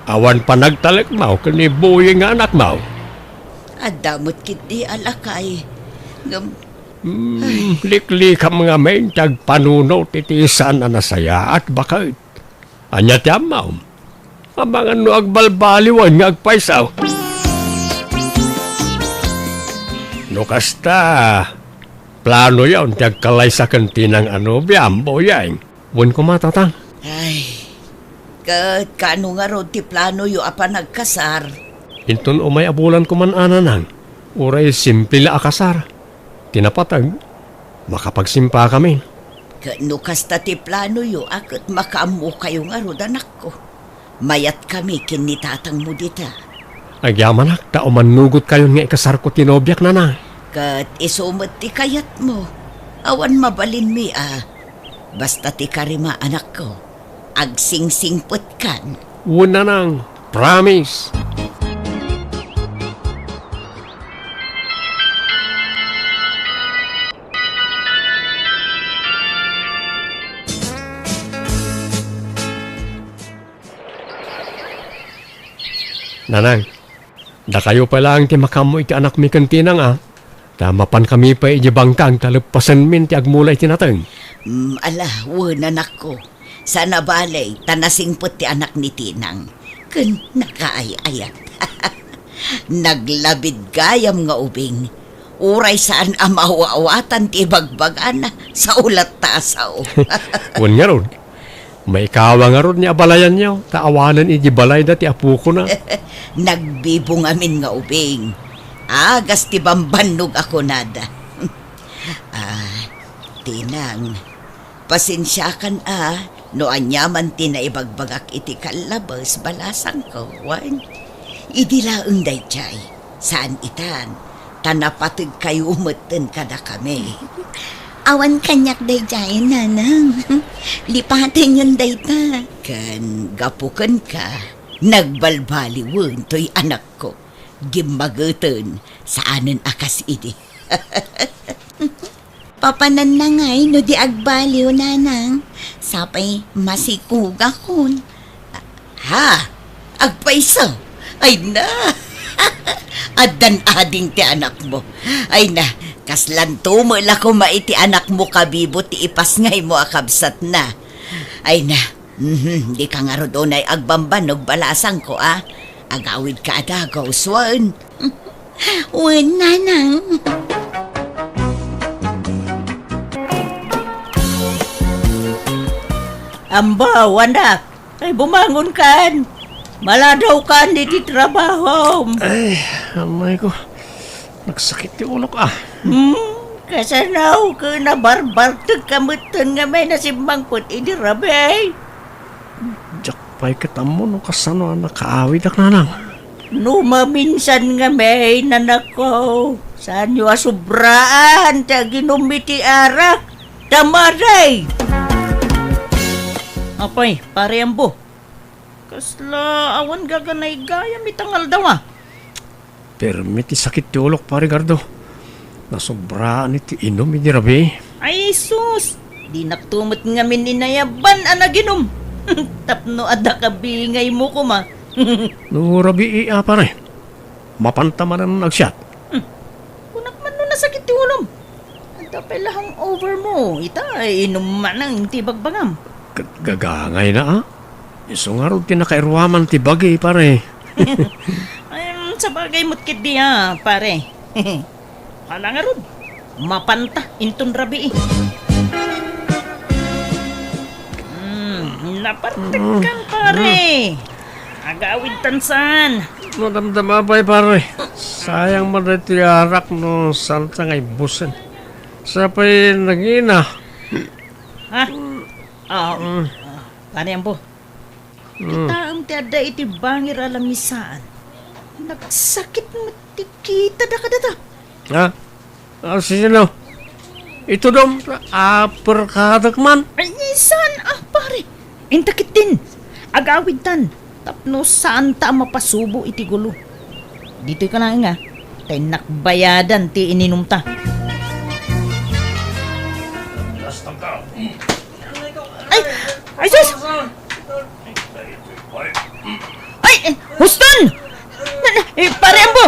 awan panagtalekmo ken ni Boying nga anakmo? Adda met ketdi a lakay, ngem Hmm, liklikam ngamin ti agpanunot iti saan a nasayaat, baket. Ania ti ammom? Amangan no agbalbaliwen nga agpayso. No kasta, planoyon ti agkalaysa ken Tinang a nobiam, Boyeng. Wen koma, Tatang. Ay, ket kaano ngarud ti planoyo a panagkasar? Inton umay a bulan koman a, Nanang, uray simple la a kasar. Ti napateg, makapagsimpakamin. Ket no kasta ti planoyo a ket makaammokayo ngarud, anakko, mayatkami ken ni tatangmo dita. Agyamanak ta umannugotkayon nga ikasarko ti nobiak, Nanang. Ket isu met ti kayatmo. Awan mabalinmi a. Basta ti karima, anakko, agsingsingpetkan. Wen, Nanang. Promise. Nanang, dakayo pay laeng ti makaammo iti anakmi ken Tinang a, ta mapankami pay idiay bangkag ta leppasenmin ti agmula iti nateng. Mm, ala, wen, anakko. Saan a bale, ta nasingpet ti anak ni Tinang. Ken nakaay-ayat. Naglabid gayam nga ubing. Uray saan a maawatan ti ibagbagana, sao latta a sao. Wen ngarud, maikawa ngarud ni abalayanyo, ta awanen idi balayda ti apokona. Nagbibungamin nga ubing. Agas ti bambannog a kunada. Ah, Tinang, pasensiakan a no aniaman ti naibagbagak iti kallabes, balasangko, wen? Idi laeng daydiay, saan itan, ta napategkayo metten kadakami. Awan kaniak daydiay, Nanang. Lipatenyon dayta. Ken gapu kenka, nagbalbaliwen toy anakko. Gimmageten, saanen a kas idi. Papananna ngay no di agbaliw, Nanang. Sapay masikugakon. Ha? Agpayso? Ay na! Addan ading ti anakmo. Ay na, kaslanto met la koma iti anakmo, kabibo, ti ipasngaymo a kabsatna. Ay na, Mhm, dika ngarud unay agbambannog, balasangko a. Agawidka a dagus wen. Wen, Nanang. Ambaw, anak, ay bumangonkan. Maladawkan iti trabahom. Ay, amayko. Nagsakit ti ulok, a. Hmm, kasano ket nabarbartekka metten ngamin a simmangpet idi rabii? Diak pay ket ammo no kasano a nakaawidak, Nanang. No maminsan ngamin, anakko, saanyo a sobraan ti aginum iti arak, ta maday! Apay, Pare Ambo, kasla awan gaganaygayam ita nga aldaw, a? Permi ti sakit ti ulok, Pare Gardo. Nasobraan iti inum idi rabii. Ay, sus! Dinakto met ngamin inayaban a naginum. Tapno adda kabingaymo koma. No rabii a, pare, mapanta manen agsiat. Hmm. Kunak man no nasakit ti ulom. Adda pay la hangover mo, ita, inum manen ti bagbagam. Ket gagangayna, a? Isu ngarud ti nakairuaman ti bagi, pare. Em, sabagay met ketdi, a, pare. Ala ngarud, mapanta inton rabii. Hmm, napartekkan, pare. Agawidtan saan. Madamdama pay, pare. Sayang man daytoy arak no saanta nga ibbusen. Siak pay nangina. Ha? Ah, ah, Pare Ambo. Mm. Kitaem ti adda iti bangir a langisaan. Nagsakit met ti kitada kadata. Ha? Ah, sino? Itudom, aperkadak man. Ay, saan a, pare. Inta ketdin. Agawidtan. Tapno saanta a mapasubo iti gulo. Ditoy ka laeng, a. Ta innak bayadan ti ininumta. Ay! Ay, sus! Ay, eh, huston! Na, na, eh, Pare Ambo,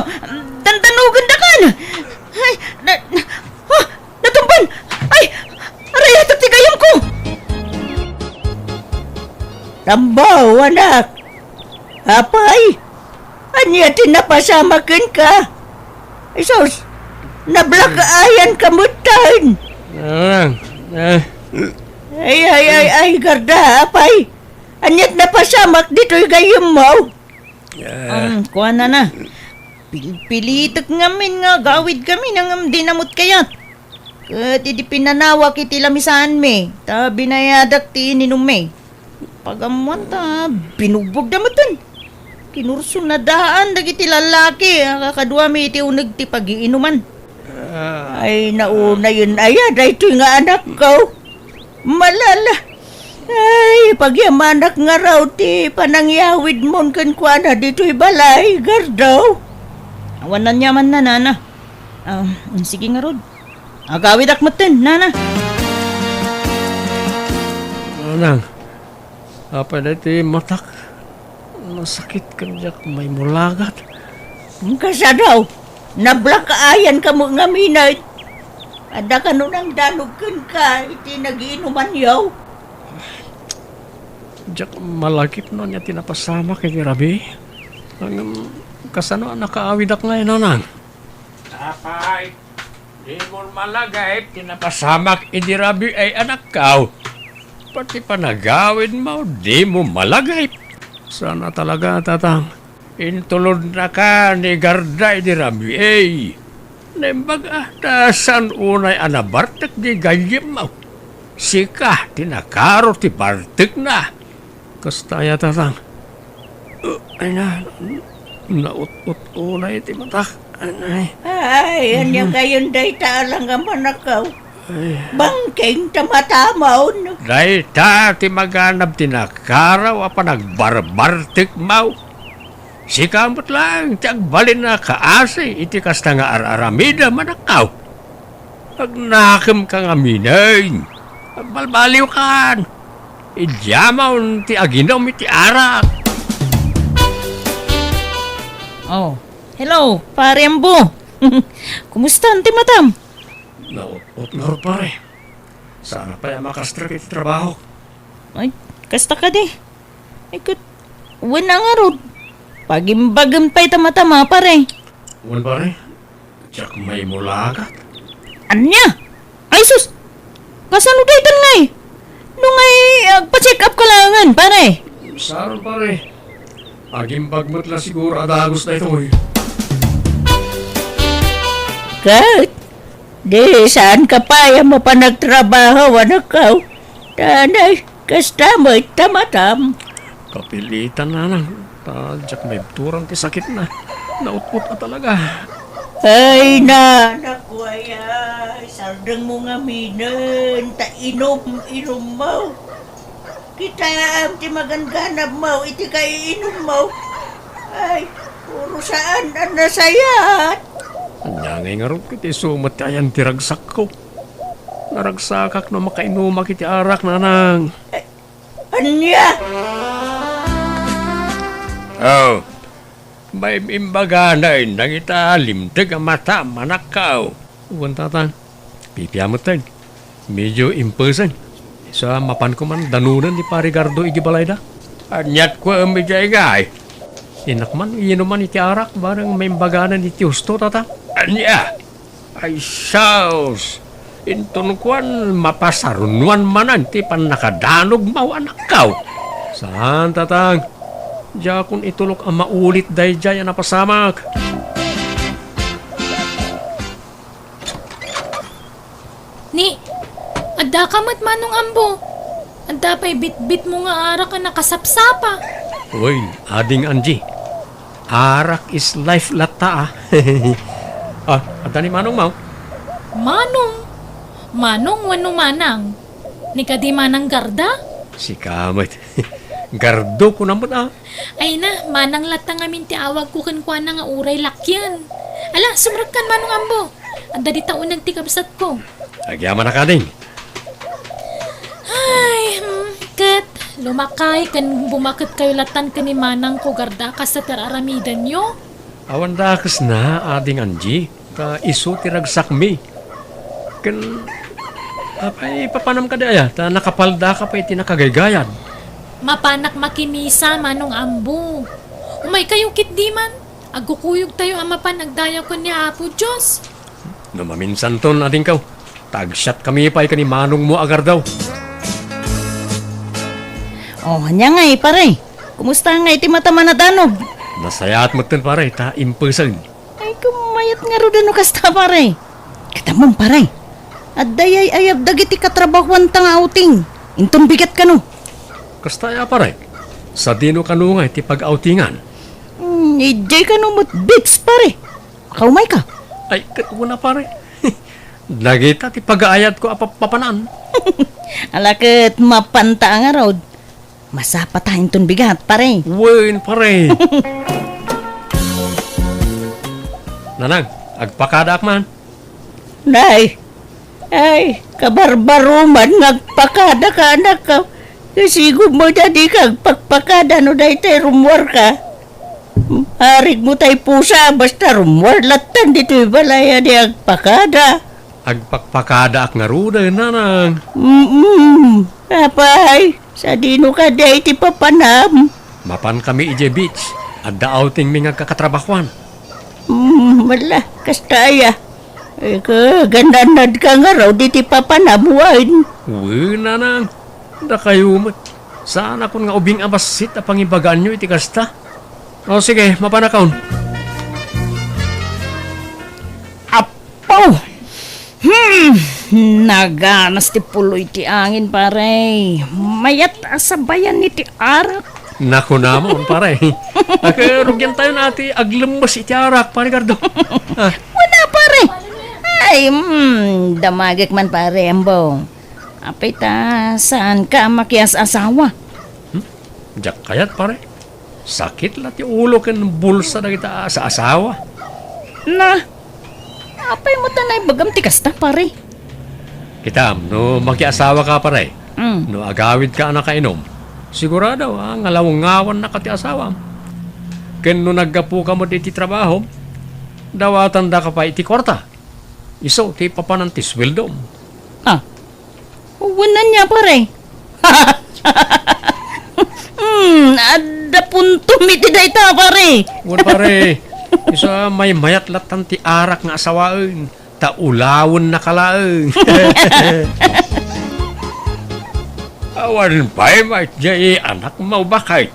dandanugendakan! Ay, na, na, oh, Ambaw, anak. Apay, ania ti napasamak kenka? Ay sus, nablack-eyan ka metten. Ah, ah. Ay, ay, ay, ay, Garda, apay. Ania ti napasamak ditoy gayyemmo? Ah. Ang kuana na. Pilpilitek ngamin nga agawid kami ngem di namut kayat. Ket idi pinanawak iti lamisaanmi, ta binayadak ti ininummi. Pagammoan ta binugbogda metten. Kinursonadaan dagiti lallaki a kakaduami iti uneg ti pagiinuman. Ah. Ay, naunayen aya daytoy nga anakko. Malala. Ay, pagyamanak ngarud ti panangyawidmon kenkuana ditoy balay, Gardo. Awan aniamanna, nana. Ah, sige ngarud. Agawidak metten, nana. Nanang, apay daytoy matak? Nasakit ken diak maimulagat. Kasano? Nablack-eyan ka met ngamin. Adda kano nangdanog kenka iti nagiinumanyo? Diak malagip no ania ti napasamak iti rabii. Ngem kasano a nakaawidak ngay, nanang? Apay, dimo malagip ti napasamak idi rabii ay anakko. Pati panagawidmo, dimo malagip. Saan a talaga, tatang. Intulodnaka ni Garda idi rabii. Naimbag a, ta saan unay a nabartek di gayyemmo. Sika ti nakaro ti bartekna. Kasta aya, tatang. Uh, ay na, naut-ut unay ti matak. Ay. Ay, ania kayon dayta a langgam, anakko? Ay. Bangking ta matamon. Dayta ti maganab ti nakaraw a panagbarbartekmo. Sika met laeng ti agbalin a kaasi iti kasta nga ar-aramidem, anakko. Agnakemka ngamin. Agbalbaliwkan. Idiamon ti aginum iti arak. Oh, hello, Pare Ambo. Kumusta ti matam? Naut-ot ngarud, pare. Saan pay a makastrek iti trabaho. Ay, kasta kadi. Ay, ket, wen a ngarud. Pagimbagem pay ta matam, pare. Wen, pare. Diak maimulagat. Ania? Ay sus! Kasano daytan ngay? No ngay, agpa-check up ka laengen, pare. Saan, pare. Agimbag met la siguro a dagus daytoy. Ket, di saan ka pay a mapan agtrabaho, anakko? Danay, kasta met ta matam. Kapilitan, nanang. Ta diak maibturan ti sakitna. Naut-ot a talaga. Ay, na, naku, ay, ay, sardengmo ngaminen, ta inum, inummo. Kitaem ti magangganabmo iti kaiinummo. Ay, puro saan a nasayaat. Ania ngay ngarud ket isu met ti ayan ti ragsakko? Naragsakak no makainumak iti arak, nanang. Ania? Oh, maim-imbaganen dagita limteg a matam, anakko. Wen, tatang. Pipia metten. Medio impesen. Isu a mapanko man danonen ni Pare Gardo iti balayda. Aniat ko, em, idiay ngay? Innak man inuman iti arak, bareng maimbaganen iti husto, tatang. Ania? Ay, sus! Inton kuan, mapasarunoan manen ti pannakadanogmo, anakko. Saan, tatang. Diakon itulok a maulit daydiay a napasamak. Ni, adda ka met, Manong Ambo. Adda pay bitbitmo nga arak a nakasapsapa. Uy, Ading Angie. Arak is life latta, ah. Ah, adda ni Manong Mau? Manong? Manong wenno Manang? Ni kadi Manang Garda? Sika met. Gardo ko namot, ah. Ay na, Manang latta ngamin ti awagko kenkuana nga uray lakyan. Ala, sumrekkan, Manong Ambo. Adda dita uneg ti kabsatko. Agyamanak, Ading. Ay, hmm, ket lumakay ken bumaketkayo latan ken ni Manangko Garda kasta ti ar-aramidanyo? Awan dakesna, Ading Angie, ta isu ti ragsakmi. Ken, apay, papanam kadi aya, ta nakapaldaka pay iti nakagaygayad. Mapanak makimisa, Manong Ambo. Umaykayo ketdi man. Agkukuyogtayo a mapan agdayaw ken ni Apo Dios. No maminsanton, adingko, ta agsiatkami pay ken ni manongmo a gardaw. Oh, ania ngay, pare? Kumusta ngay ti mata man a danog? Nasayaat metten, pare, ta impesen. Ay, kumayat ngarud no kasta, pare. Ket ammom, pare, adda yay-ayab dagiti katrabahuanta nga outing. Inton bigat kano. Kasta aya, pare? Sadino kano nga iti pag-outingan? Hmm, idiay kano met beach, pare. Makaumayka? Ay, ket wen a, pare. Dagita ti pagaayatko a pap-, papanan. Ala ket mapanta a ngarud. Masapata inton bigat, pare. Wen, pare. Nanang, agpakadaak man. Nay, ay, kabarbaroman nga agpakadaka, anak. Kasigom met a dika agpakpakada no daytoy rummuarka. Arigmo tay pusa, basta rummuar lattan ditoy balay a di agpakada. Agpakpakadaak ngaruden, nanang. Mm-mm. Apay, sadino kadi ti papanam? Mapankami idiay beach. Adda outingmi nga agkakatrabahuan. Mm, wala, kasta aya. Eh, kagananadka ngarud iti papanam, wen? Wen, nanang. Dakayo met. Saanakon nga ubing a bassit a pangibagaanyo iti kasta. O, sige, mapanakon. Apo! Hmm, naganas ti puloy ti angin, pare. Mayat a sabayan iti arak. Nakunamon, pare. Ket rugiantayon a ti aglemmes iti arak, pare Gardo. Ah. Wala, pare. Ay, hmm, damagek man, pare, ambo. Apay ta, saanka a makias-asawa? Hmm? Diak kayat, pare. Sakit la ti ulo ken bulsa dagita a saasawa. Na, apay met a naibagam ti kasta, pare? Kitam, no makiasawaka, pare, mm, no agawidka a nakainom, sigurado a ngalawngawanka ti asawam. Ken no naggapuka met iti trabahom, dawatandaka pay iti kuarta. Isu ti papanan ti sueldom. Ah, wen ania, pare? Hmm, adda puntom iti dayta, pare. Wen, pare, isu a maymayat lattan ti arak nga asawaen, ta ulawennaka laeng. Awan pay met diay anak mo, baket.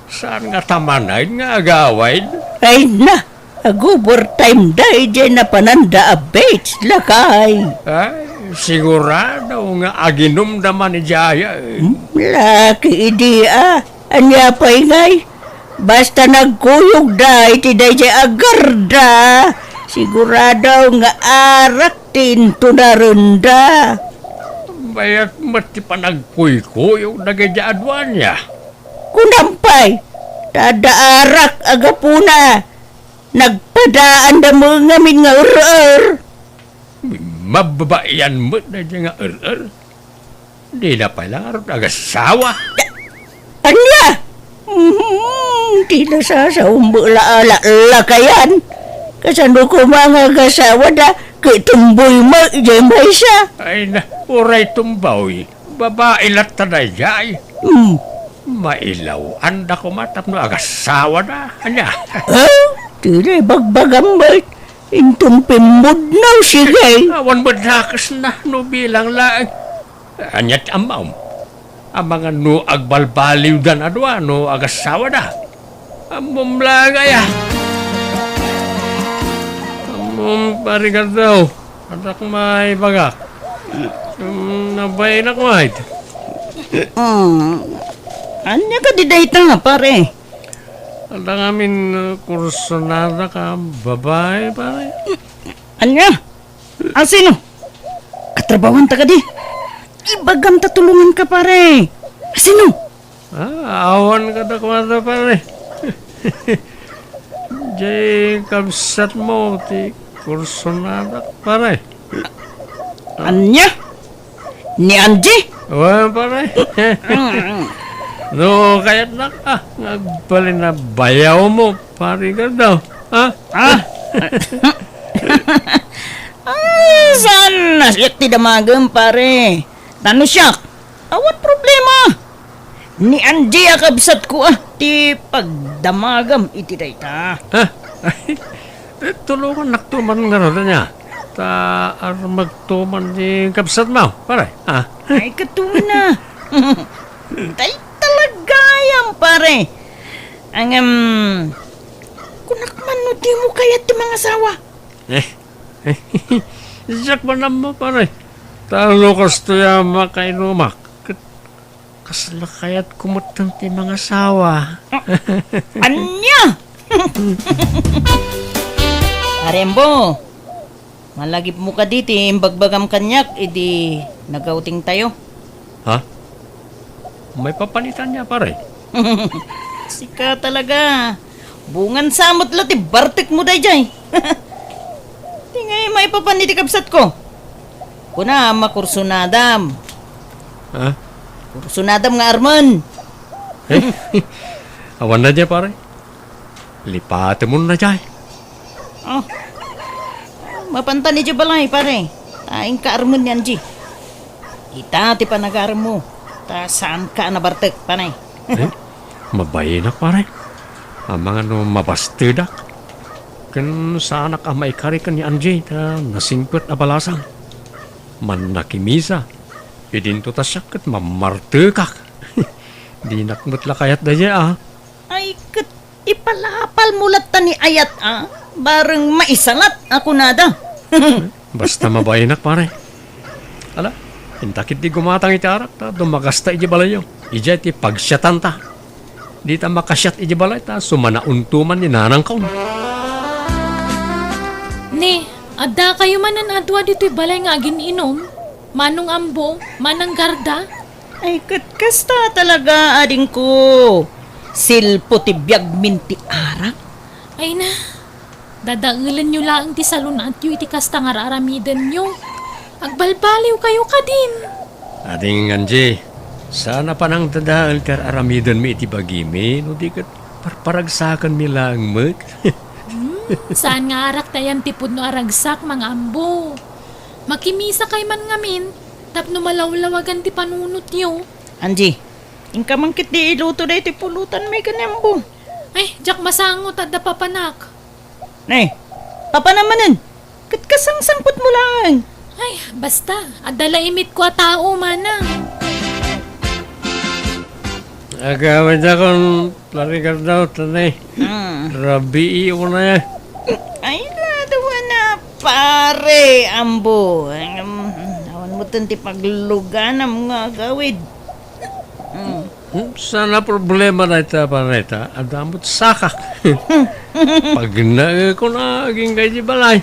Saan nga ta manen nga agawid? Ay na, ag-overtime da idiay napananda a beach, lakay. Ay, sigurado nga aginumda man idiay. Hmm, laki idi a. Ania pay ngay? Basta nagkuyogda iti daydiay a garda, sigurado nga arak ti intunarenda. Mayat met ti panagkuykuyog dagiti aduania. Kunam pay, ta adda arak a gapuna, nagpadaanda met ngamin nga er-er. Mababaian met daydiay nga er-er. Dida pay la ngarud agasawa. Ania? Mhm, ti nasasaom met la a lakayan. Kasano koma nga agasawada, ket tumboy met idiay maysa. Ay na, uray tumboy. Babai latta daydiay. Hmm. Mailaw-anda koma tapno agasawada. Ania? Ha? Ti naibagbagam met. Inton pimmudnaw, sige. Awan met dakesna no bilang laeng. Ania ti ammom? Amangan no agbalbaliwdan a dua no agasawada. Ammom laeng aya. Ammom, Pari Gardo. Adda koma ibagak. Hmm, nabainak met. Hmm. Ania kadi dayta, pare? Adda ngamin, uh, kursunada ka babai, pare. Ania? A sino? Katrabahuanta kadi? Ibagam ta tulonganka, pare. A sino? Ah, awan kadakuada, pare. Diay kabsatmo ti kursunada, pare. Ania? Ni Angie? Wen, pare. No kayatnak, ah, nga agbalin a bayawmo, Pari Gardo. Ah? Ah? Ay, saan na siak ti damagem, pare? Ta no siak, awan problema. Ni Angie a kabsatko a ti pagdamagam iti dayta. Ha? Tulongannakto man ngarud ania. Ta armegto man ti kabsatmo, pare. Ha? Ay, katuna. Dayta la gayam, pare. Ngem, kunak man no dimo kayat ti mangasawa. Eh, diak man ammo, pare. Ta no kastoy a makainumak, ket kasla kayatko metten ti mangasawa. Ah, ania? Pare Ambo, malagipmo kadi ti imbagbagam kaniak idi nag-outingtayo? Ha? Maipapan ita ania, pare? Sika talaga. Bungan sa met la ti bartekmo daydiay. Ti ngay maipapan iti kabsatko. Kuna, makursunadam. Ha? Kursunadam nga armen. Eh? Awan na dia, pare. Lipatemon na jay. Oh. Mapantan iti balay, pare. Ta inka armen ni Angie. Ita ti panagaremmo. Ta saanka a nabartek, pare. Eh? Mabainak, pare. Amangan no mabastedak. Ken saanak a maikari ken ni Angie ta nasingpet a balasang. Mannakimisa. Idinto ta siak ket mamartekak. Dinak met la kayat daydiay, a. Ay, ket ipalapalmo latta ni ayat, a. Bareng maisalat a kunada. Basta mabainak, pare. Ala, inta ketdi gumatang iti arak ta dumagasta iti balayyo. Idiay ti pagsiatanta. Dita makasiat iti balay ta sumanaonto man ni nanangko. Ni, addakayo manen a dua ditoy balay nga agin-inom? Manong Ambo, Manang Garda? Ay, ket kasta talaga, adingko. Silpo ti biagmin ti arak. Ay na, dadaelenyo laeng ti salun-atyo iti kasta nga ar-aramidenyo. Agbalbaliwkayo kadin. Ading Angie, saan a panangdadael ti ar-aramidenmi iti bagimi, no di ket parparagsakanmi laeng met. Hmm, saan nga arak ti ayan ti pudno a ragsak, Manang Ambo. Makimisakay man ngamin, tapno malawlawagan ti panunotyo. Angie, inka man ketdi iluto daytoy pulutanmi ken ni Ambo. Ay, diak masango ta adda papanak. Ne, papanam manen. Ket kasangsangpetmo laeng. Ay, basta, adda la imitko a tao, manang. Agawidakon, Pare Garda, tanay. Hmm. Rabii una. Ay, ladawan na, Pare Ambo. Em, awan mo ti pagluganam nga agawid. Hmm. Hmm, saan a problema dayta, pare, ta adda met sakak. Pagnaeko na agingga iti balay.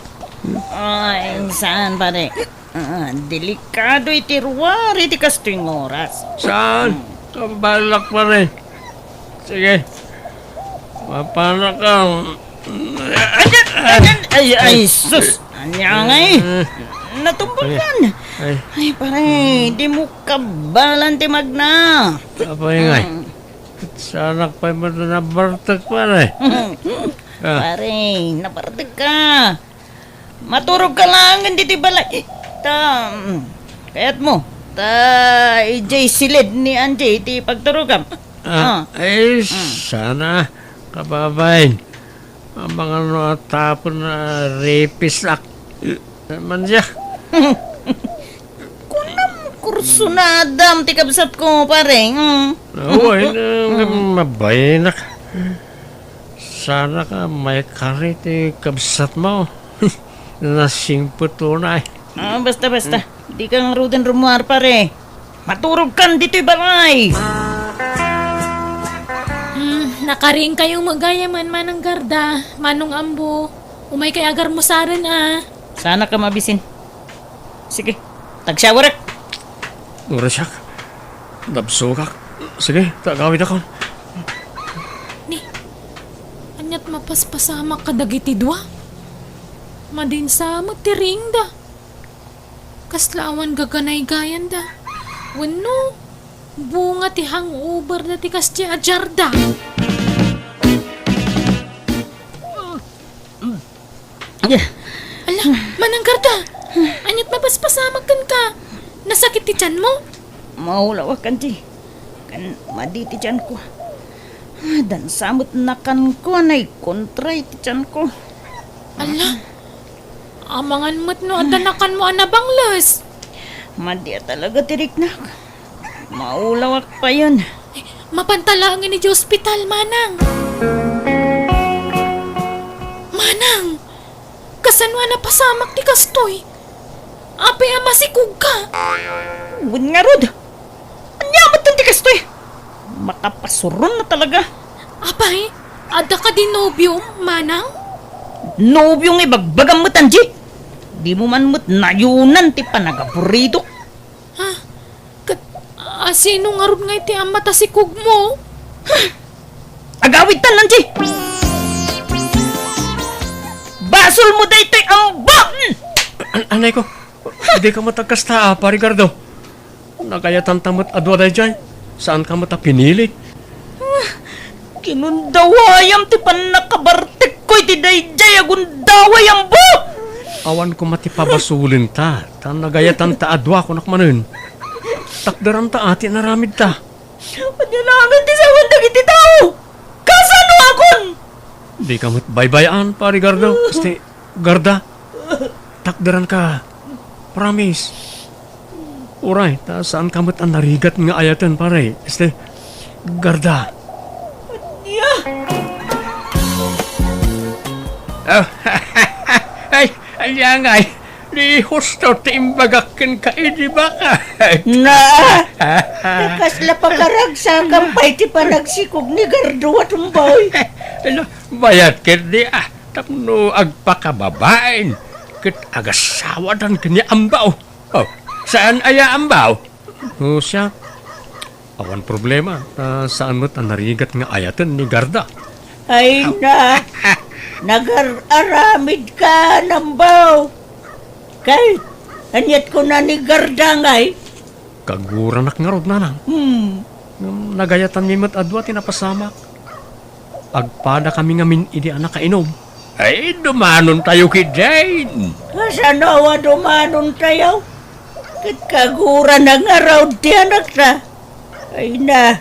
Ay, saan, pare? Ah, delikado iti ruar iti kastoy nga oras. Saan? Hmm. Kabalak, pare. Sige. Mapanaka. Ay, ay, ay, sus! Ania ngay? Eh. Natumbakan. Ay. Ay, pare, di mo kabalan ti magna. Apay ngay? Mm. Saanak pay met nabartek, pare. Ah. Pare, nabartek ka. Maturog ka laeng ditoy balay. Ta, mm, kayat mo. Ta, idiay silid ni Angie ti pagturogam. Ah, ah. Ay, mm. Sana, kababain. Amangan no atapen a rapistaak. Man siya. Kunam, kursunadam ti kabsatko, pare. Mm. Awan, mm, mabainak. Saanak a maikari ti kabsatmo. Nasingpet unay. Ah, basta, basta. Dika ngaruden rummuar, pare. Maturogkan ditoy balay. Hmm, nakariingkayo met gayamen, Manang Garda, Manong Ambo. Umaykay agarmusaren a. Saanak a mabisin. Sige, tagsiawarek. Urasyak. Nabsogak. Sige, ta agawidakon. Ni, ania't mapaspasamak kadagiti dua? Madinsa met ti riingda. Kasla awan gaganaygayanda. Wenno, bunga ti hangover da ti kasdi a jarda. Ala, Manang Garda, ania't mapaspasamak kenka? Nasakit ti tianmo? Maulawak, Angie. Ken madi ti tianko. Dansa met nakanko a naikontra iti tianko. Ala, amangan met no adda nakanmo a nabangles. Madi a talaga ti riknak. Maulawak payen. Mapanta laeng iti ospital, Manang. Manang, kasano a napasamak ti kastoy? Apay a masikogka? Wen ngarud. Ania met ti kastoy? Makapasuron na talaga. Apay, adda kadi nobiom, Manang? Nobio nga ibagbagam met, Angie. Dimo man met nayonan ti panagaburidok. Ha? Ket, a, sino ngarud nga iti ama ta sikogmo? Agawidtan, Angie! Basolmo daytoy, Ambo! An-, anay ko, dika met agkasta, a, Pari Gardo. Nagayatanta met a dua daydiay. Saanka met a pinilit. Ginundawayam ti pannakabartekko iti daydiay a gundaway, Ambo! Awan koma ti pabasolenta, ta nagayatanta a dua, kunak manen. Takderanta a ti inaramidta. Ania laengen ti sawen dagiti tao? Kasanoakon? Dika met baybay-an, Pari Gardo. Este, Garda, takderanka. Promise. Uray, ta saanka met a narigat nga ayaten, pare. Este, Garda. Ania? Ah, ay, ania ngay? Ni husto ti imbagak kenka idi baka. Na, nakasla pakaragsakam pay ti panagsikog ni Gardo a tumbay. Ala, bayat ketdi, a, tapno agpakababain ket agasawadan ken ni Ambaw. Oh, saan aya Ambaw? Oh, siak. Awan problema, ta saan met a narigat nga ayaten ni Garda. Ay na, nagar-aramidka, Ambaw. Kay, aniat kuna ni Garda ngay? Kaguranak ngarud, Nanang. Hmm. Ngem nagayatanmi met a dua ti napasamak. Agpadakami ngamin idi a nakainom. Ay, dumanontayo ketdin. Kasano a dumanontayo? Ket kagurana ngarud ti anakta. Ay na,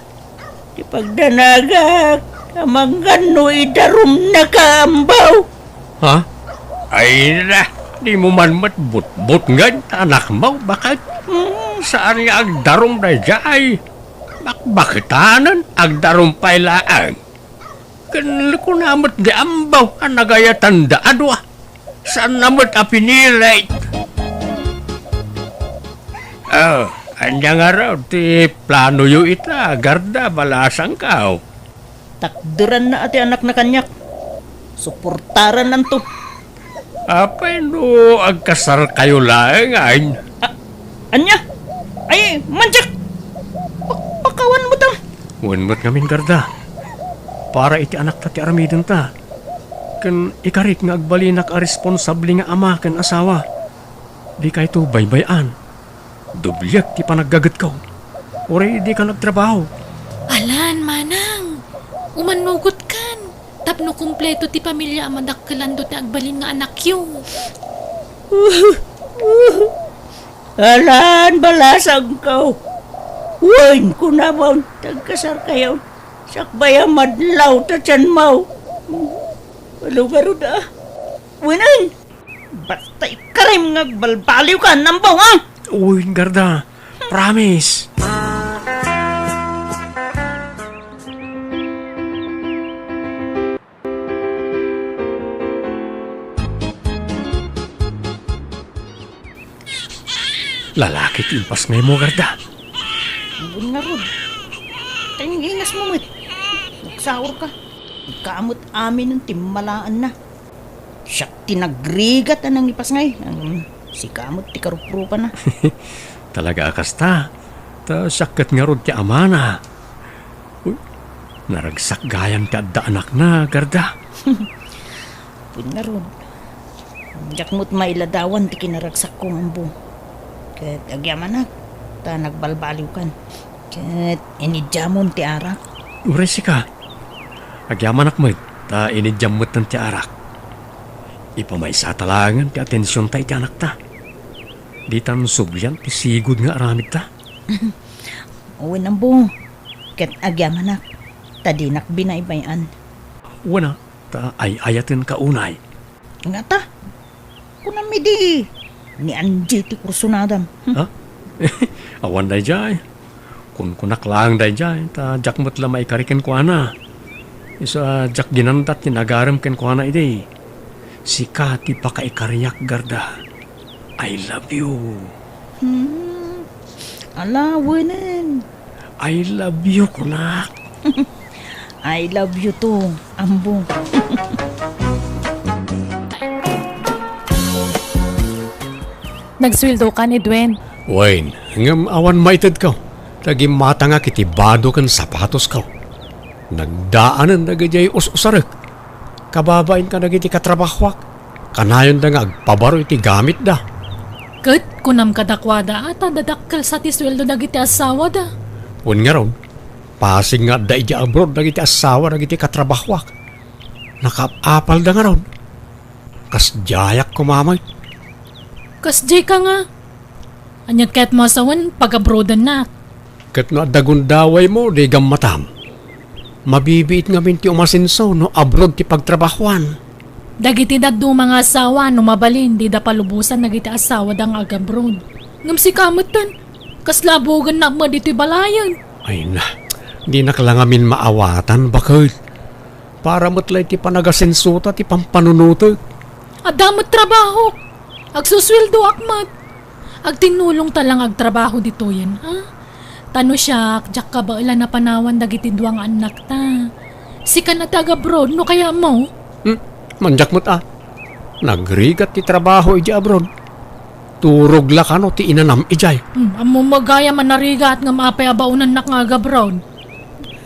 ti pagdanagak, amangan no idarumnaka, Ambaw. Ha? Ay na, dimo man met butbutngen ta anakmo, baket? Hmm, saan nga agdarum daydiay. Bakbaketanen, agdarum pay laeng. Ken kuna met ni Ambaw a nagayatanda a dua. Saanna met a pinilit. Oh, ania ngarud ti planoyo ita, Garda, balasangko? Takderanna a ti anakna kaniak. Suportarannanto. Apay no agkasarkayo laengen? A-, ania? Ay, manjak! Pakpakawan met, a. Wen met ngamin, Garda. Para iti anakta ti aramidenta. Ken ikarik nga agbalinak a responsable nga ama ken asawa. Dikayto baybay-an. Dobliek ti panaggagetko. Uray dika nagtrabaho. Alan, manang. Umannugotkan. Tapno kompleto ti pamilia a madakkelanto ti agbalin nga anakyo. Alan, balasangko. Wen, kunamon, tagkasarkayo. Sakbay a madlaw ta tianmo. Ano garud, a? Wenen. Basta ikarim nga agbalbaliwka, Ambaw, a? Uy, Garda. Promise. Lalaki ti impasngaymo, Garda. Awan ngarud. Taingingasmo met. Nagsaurka. Ikaw met amin ti malaanna. Siak ti nagrigat a nangipasngay. Ngem sika met ti karuprupana. Talaga a kasta. Ta siak ket ngarud ti amana. Uy, naragsak gayam ti adda anakna, Garda. Wen ngarud, diak met mailadawan ti kinaragsakko nga ammo. Ket agyamanak, ta nagbalbaliwkan. Ket inidiamon ti arak. Uray sika, agyamanak met, ta inidiam metten ti arak. Ipamaysata laengen ti atensionta iti anakta. Ditan sublian ti sigud nga aramidta. Wen, ammo. Ket agyamanak, ta dinak binaybay-an. Wen a, ta ay-ayatenka unay. Ngata, kunam idi, ni Angie ti kursunadam. Hmm. Ha? Awan daydiay. Kunkunak laeng daydiay, ta diak met la maikari kenkuana. Isu a diak ginandat ti nagarem kenkuana idi. Sika ti pakaikariak, Garda. I love you. Hmm. Ala, wenen. I love you, kunak. I love you too, Ambo. Nagsueldokan, Edwin. Wen, ngem awan maitedko. Ta gimmatangak iti bado ken sapatosko. Nagdaanen dagiti us-usarek. Kababain kadagiti katrabahoak, kanayonda nga agpabaro iti gamitda. Ket kunam kadakuada a ta dadakkel sa ti sueldo dagiti asawada. Wen ngarud, pasig nga adda idiay abroad dagiti asawa dagiti katrabahoak. Nakaap-apalda ngarud. Kasdiayak koma met. Kasdiay ka nga. Ania kayatmo a sawen, pag-abroadennak? Ket no adda gundawaymo, di gammatam. Mabibiit ngamin ti umasenso no abroad ti pagtrabahoan. Dagiti dadduma nga asawa, no mabalin, dida palubosan dagiti asawada nga agabroad. Ngem sika metten, kasla abugennak met ditoy balayen. Ay na, dinak la ngamin maawatan, baket. Para met la iti panagasensota ti pampanunotek. Adda met trabahok. Agsusueldoak met. Agtinnulongta la nga agtrabaho ditoyen, ha? Ta no siak, diak kabaelan a panawan dagiti dua nga annakta. Sikan a ti agabroad, no kayatmo? Hmm, mandiak met a. Nagrigat ti trabaho idiay abroad. Turog la kano ti inanam idiay. Hmm, ammom gayam a narigat ngem apay a baonannak nga agabroad?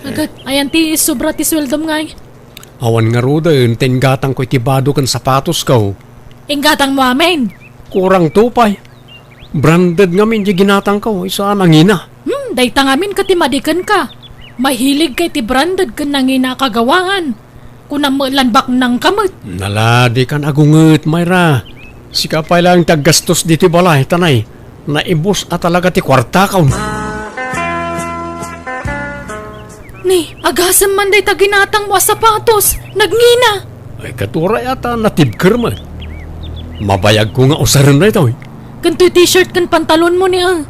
Agat, ayan ti sobra ti sueldom ngay? Awan ngaruden ti inggatangko iti bado ken sapatosko. Inggatangmo amin? Kurangto pay. Branded ngamin ti ginatangko, isu a nangina. Hmm, dayta ngamin ket ti madikenka. Mahiligka iti branded ken nangina a kagawaan. Kunam met lan baknangka met. Naladikan agunget, Myra. Sika pay laeng ti aggastos ditoy balay, ta nay, naibus a talaga ti kuartakon. Ni, agasem man dayta ginatangmo a sapatos, nagngina. Ay, ket uray a ta natibker met. Mabayagko nga usaren daytoy. Ken toy t-shirt ken pantalonmo ni, ah.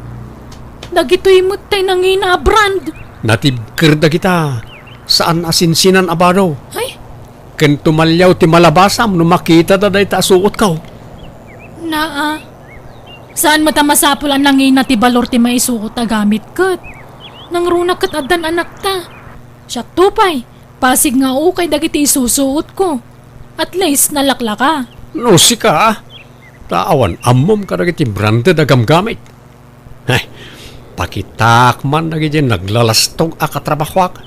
Dagitoy met tay nangina a brand. Natibker dagita. Saan a sinsinan a bado. Ay? Ken tumaliaw ti malabasam no makitada dayta a suotko. Naa. Saan met a masapul a nangina ti balor ti maisuot a gamit ket. Nangruna ket addan anakta. Siakto pay, pasig nga ukay dagiti isusuotko. At least, nalaklaka. No sika, ta awan ammom kadagiti branded a gamgamit. Ay, pakitaak man dagiti naglalastog a katrabahoak.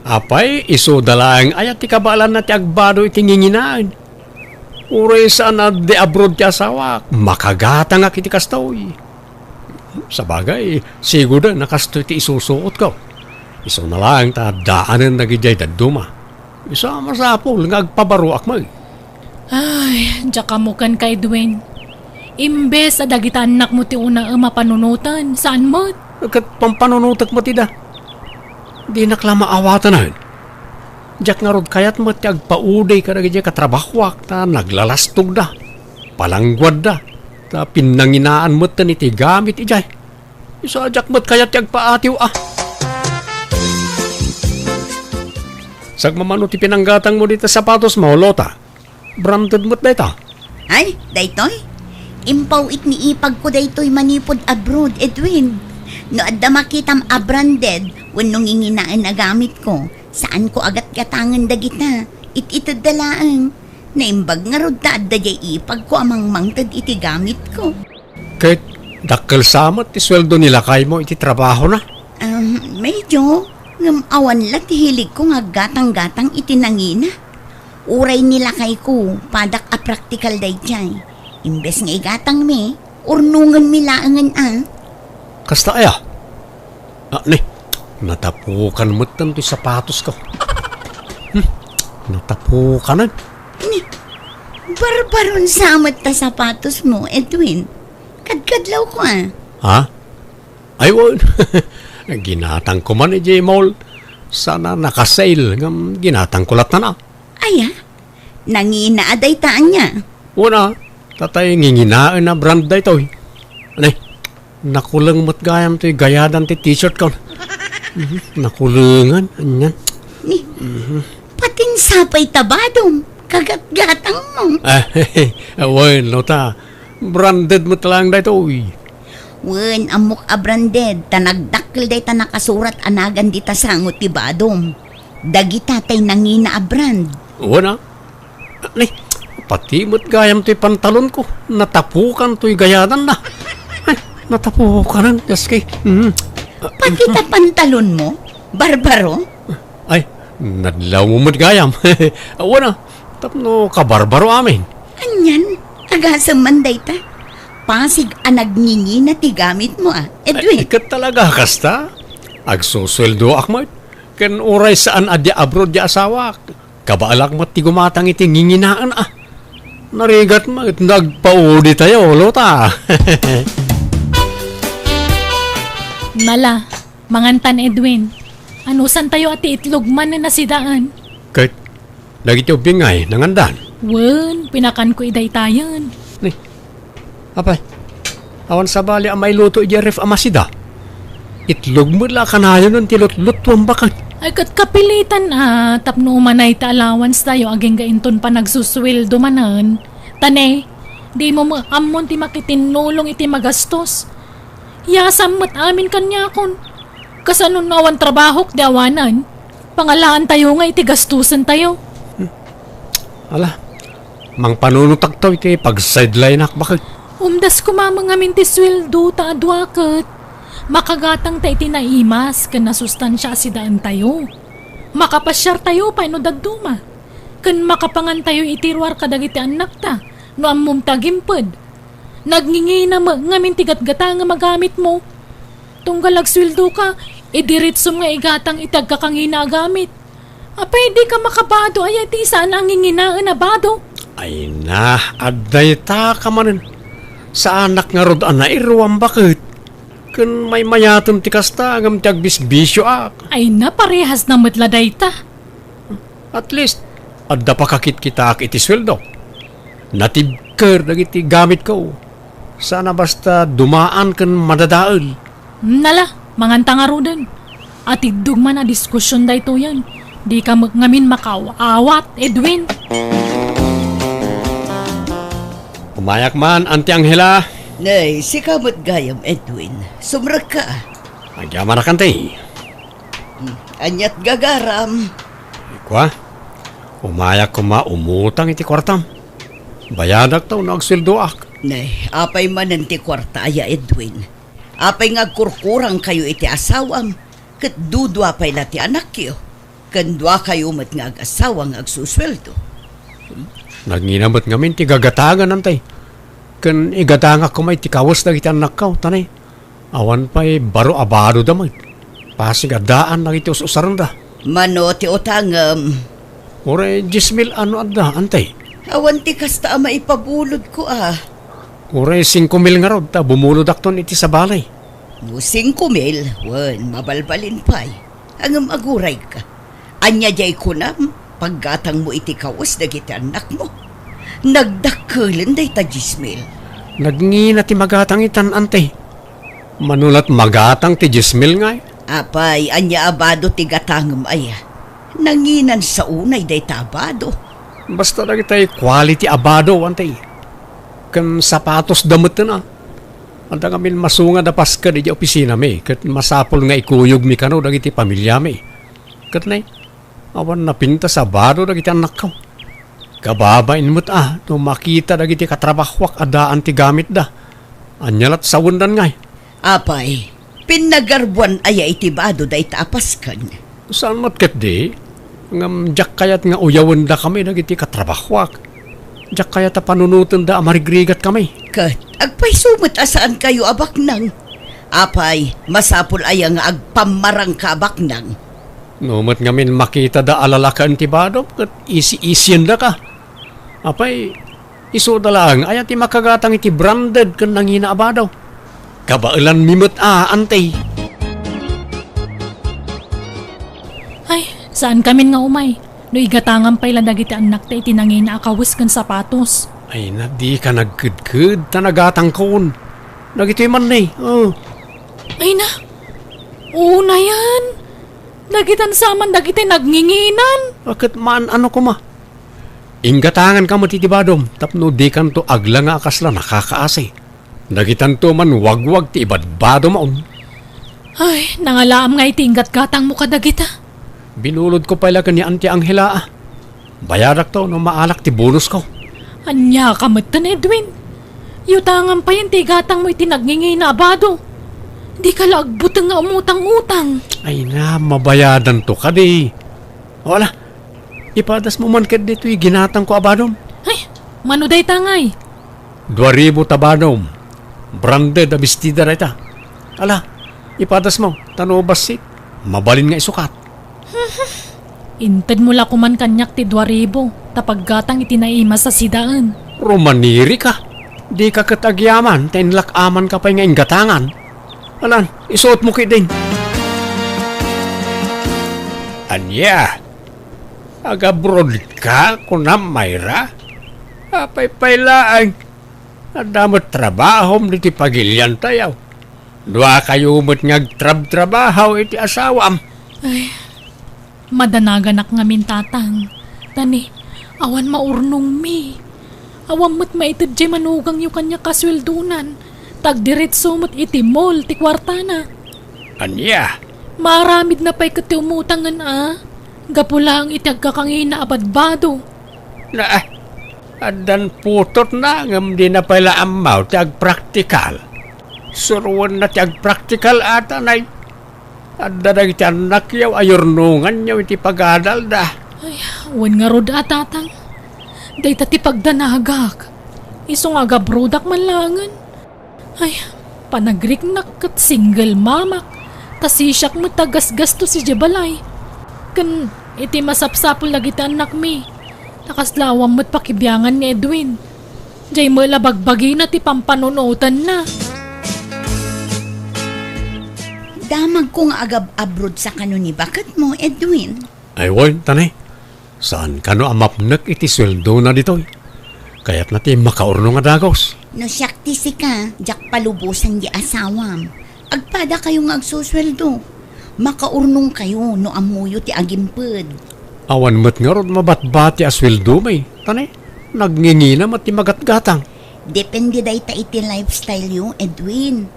Apay, isuda laeng aya ti kabaelanna ti agbado iti nginginaen? Uray saan a di abroad ti asawak, makagatangak iti kastoy. Sabagay, sigurda a kastoy ti isusuotko. Isuna laeng ta addaanen dagidiay dadduma. Isu a masapul nga agpabaroak met. Ay, diak ammo kenka, Edwin. Imbes a dagita annakmo ti unaem a panunoten, saan met? Ket pampanunotek met ida. Dinak la maawatanen. Diak ngarud kayat met ti agpaudi kadagiti katrabahoak ta naglalastogda, palangguadda, ta pinnanginaan metten iti gamit idiay. Isu a diak met kayat ti agpaatiw a. Sagmamano ti pinanggatangmo dita sapatosmo, Lota. Branded met dayta. Ay, daytoy? Impaw-it ni ipagko daytoy manipud abroad, Edwin. No adda makitam a branded wenno nginginaen a gamitko, saanko a gatgatangen dagita. It-itedda laeng. Naimbag ngarud ta adda diay ipagko a mangmangted iti gamitko. Ket dakkel sa met ti sueldo ni lakaymo iti trabahona? Um, medyo. Ngem awan la ti hiligko nga aggatang-gatang iti nangina. Uray ni lakayko, padak a praktikal daydiay. Imbes nga igatangmi, urnongenmi laengen a. Kasta aya? Ah, ni, natapukan metten ti sapatosko. Hmm, natapukanen. Ni, barbaron sa met ta sapatosmo, Edwin. Kadkadlawko a. Ha? Ay, wen. Ginatangko man idiay mall. Saan a naka-sale ngem ginatangko lattan a. Aya? Nangina a dayta ania? Wen a, tatay nginginaen a brand daytoy. Ani, nakuleng met gayam toy gayadan ti t-shirt ko. Mhm, nakulengan, anian. Ni, patin sapay ta badom, kagatgatang mo. Ah, wen, no ta, branded met laeng daytoy. Wen, ammok a branded, ta nagdakkel dayta nakasurat a nagan dita sango ti badom. Dagita tay nangina a brand. Wen a. Ni, pati met gayam toy pantalon ko, natapukan toy gayadan na. Ay, natapukanan, Dios kay. Mhm. Pati ta pantalon mo, Barbaro? Ay, nadlaw mo met gayam. Wen a, tapno kabarbaro amin. Anian, agasem man dayta. Pasig a nagngingina ti gamit mo, a, Edwin. Ay, ket talaga, kasta? Agsusueldoak met. Ken uray saan a dia abroad ti asawak. Kabaelak met ti gumatang iti nginginaen a. Narigat met, nagpaudi tayo, Lota. Nala, mangantan Edwin. Anusan tayo a ti itlog man a nasidaan? Ket, dagiti ubbing ngay, nangandan? Wen, pinakanko idaytayen. Ni, Apay, awan sabali a mailuto idiay ref a masida. Itlog met la a kanayonen ti lutlutuam baket. Ay, ket kapilitan a tapno umanay ti allowance tayo agingga inton panagsusueldo manen. Ta ne, dimo met ammon ti makitinnulong iti magastos. Yasam met amin kaniakon. Kasano no awan trabahok di awanan? Pangalaan tayo nga iti gastusen tayo. Ala, mangpanunotakto iti pag-sideline-ak baket. Umdas koma ngamin ti sueldo ta a dua ket makagatang ta iti naimas ken nasustansia a sidaentayo. Makapasiartayo pay no dadduma. Ken makapangantayo iti ruar kadagiti annakta no ammom ta agimped. Nagngingina met ngamin ti gatgatangem a gamitmo. Tunggal agsueldoka, idiritsom nga igatang iti agkakangina a gamit. Apay, dika makabado aya iti saan a nginginaen a bado? Ay na, adda ita ka manen. Saanak ngarud a nairuam baket. Ken maymayaten ti kasta ngem ti agbisbisioak. Ay na, parehas na met la dayta. At least, adda pakakitkitaak iti sueldo. Natibker dagiti gamitko. Saan a basta dumaan ken madadael. Nala, manganta ngaruden. Atiddog man a diskusion daytoyen. Dika met ngamin makaawat, Edwin. Umayak man, Auntie Angela. Nay, sika met gayam, Edwin. Sumrekka. Agyamanak, Auntie. Hmm, aniat gagaram? Kua, umayak koma umutang iti kuartam. Bayadakto no agsueldoak. Nay, apay manen ti kuarta aya, Edwin? Apay nga agkurkurangkayo iti asawam, ket dudua pay la ti anakyo, ken duakayo met nga agasawa nga agsusueldo? Nagngina met ngamin ti gagatangan, Auntie. Ken igatangak koma iti kawes dagiti annakko, ta ne, awan pay baro a badoda met. Pasig a daan dagiti us-usarenda. Mano ti utangem? Uray dies mil a no adda, Auntie. Awan ti kasta a maipabulodko a. Uray singko mil ngarud ta bumulodakton iti sabali. No singko mil, wen, mabalbalin pay. Ngem agurayka. Ania diay kunam? Paggatangmo iti kawes dagiti annakmo. Nagdakkelen dayta dies mil. Nagngina ti magatang itan, Auntie. Mano lat magatang ti dies mil ngay? Apay, ania a bado ti gatangem aya? Nanginan sa unay dayta a bado. Basta dagitay quality a bado, Auntie. Ken sapatosda metten a. Adda ngamin masungad a pasked idiay opisinami, ket masapul nga ikuyogmi kano dagiti pamiliami. Ket ne, awan napintas a bado dagiti annakko. Kababain met a no makita dagiti katrabahoak a daan ti gamitda. Ania lat sawendan ngay? Apay, pinnagarbuan aya iti bado dayta a pasken? Saan met ketdi, ngem diak kayat nga uyawendakami dagiti katrabahoak. Diak kayat a panunotenda a marigrigatkami. Ket agpayso met a saankayo a baknang? Apay, masapul aya nga agpammarangka a baknang? No met ngamin makitada a lalaken ti badom ket isi-isiendaka. Apay, isuda laeng aya ti makagatang iti branded ken nangina a bado. Kabaelanmi met a, Auntie. Saankamin nga umay, no igatangam pay la dagiti annakta iti nangina a kawes ken sapatos. Ay na, dika nagkedked, ta nagatangkon. Dagitoy man ni, oh. Ay na, unayan. Dagitan sa man dagiti nagnginginan. Aket maan ano koma. Inggatanganka met iti badom, tapno dikanto aglanga a kasla nakakaasi. Dagitanto man wagwag ti ibadbadom on. Ay, nangalaam nga iti inggatgatangmo kadagita. Binulodko pay la ken ni Auntie Angela, a. Bayadakto no maalak ti bonusko. Ania ka metten, Edwin? Yutangam payen ti igatangmo iti nagngingina a bado. Dika la agbuteng nga umutang-utang. Ay na, mabayadanto kadi. O ala, ipadasmo man ket ditoy ginatangko a badom. Ay, mano dayta ngay? Dua ribu ta badom. Branded a bestida dayta. Ala, ipadasmo, ta no bassit, mabalin nga isukat. Intedmo la koman kaniak ti dua ribu, ta paggatang iti naimas a sidaen. Rumanirika. Dika ket agyaman, ta inlak-amanka pay nga inggatangan. Alan, isuotmo ketdin. Ania? Agabrodka, kunam, Myra? Apay pay laeng. Adda met trabahom ditoy pagiliantayo. Duakayo met nga agtrabtrabaho iti asawam. Ay, madanaganak ngamin, Tatang. Ta ni, awan maurnongmi. Awan met maited diay manugangyo kaniak a sueldonan. Ta agdiretso met iti mall ti kuartana. Ania? Maaramidna pay ket ti umutangen a. Gapu laeng iti agkakangina a badbado. Na, addan putotna, ngem dina pay la ammo ti agpraktikal. Suroenna ti agpraktikal a, Tanay. Adda dagiti annakyo a yurnonganyo iti pagadalda. Ay, wen ngarud a, Tatang. Dayta ti pagdanagak. Isu nga agabrodak man laengen. Ay, panagriknak ket single mamak, ta sisiak met a gasgastos idiay balay. Ken iti masapsapul dagiti annakmi, ta kasla awan met pakibiangan ni Edwin. Diay met la bagbagina ti pampanunotenna. Damagko nga agab-abroad sa kano ni baketmo, Edwin. Ay, wen, Tanay. Saan kano a mapnek iti sueldona ditoy? Kayatna ti makaurnong a dagus. No siak ti sika, diak palubosan di asawam. Agpadakayo nga agsusueldo. Makaurnongkayo no ammoyo ti agimped. Awan met ngarud mabatbati a sueldomi, Tanay. Nagngingina met ti magatgatang. Depende dayta iti lifestyle-yo, Edwin.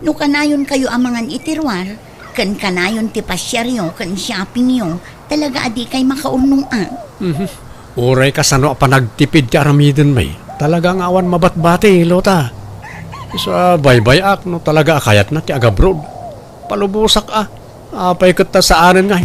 No kanayonkayo a mangan iti ruar, ken kanayon ti pasiaryo ken shoppingyo, talaga a dikay makaurnong a. Mhm. Uray kasano a panagtipid ti aramidenmi, talaga nga awan mabatbati, Lota. Isu a baybay-ak no talaga a kayatna ti agabroad. Palubosak a. Apay ket ta saanen ngay.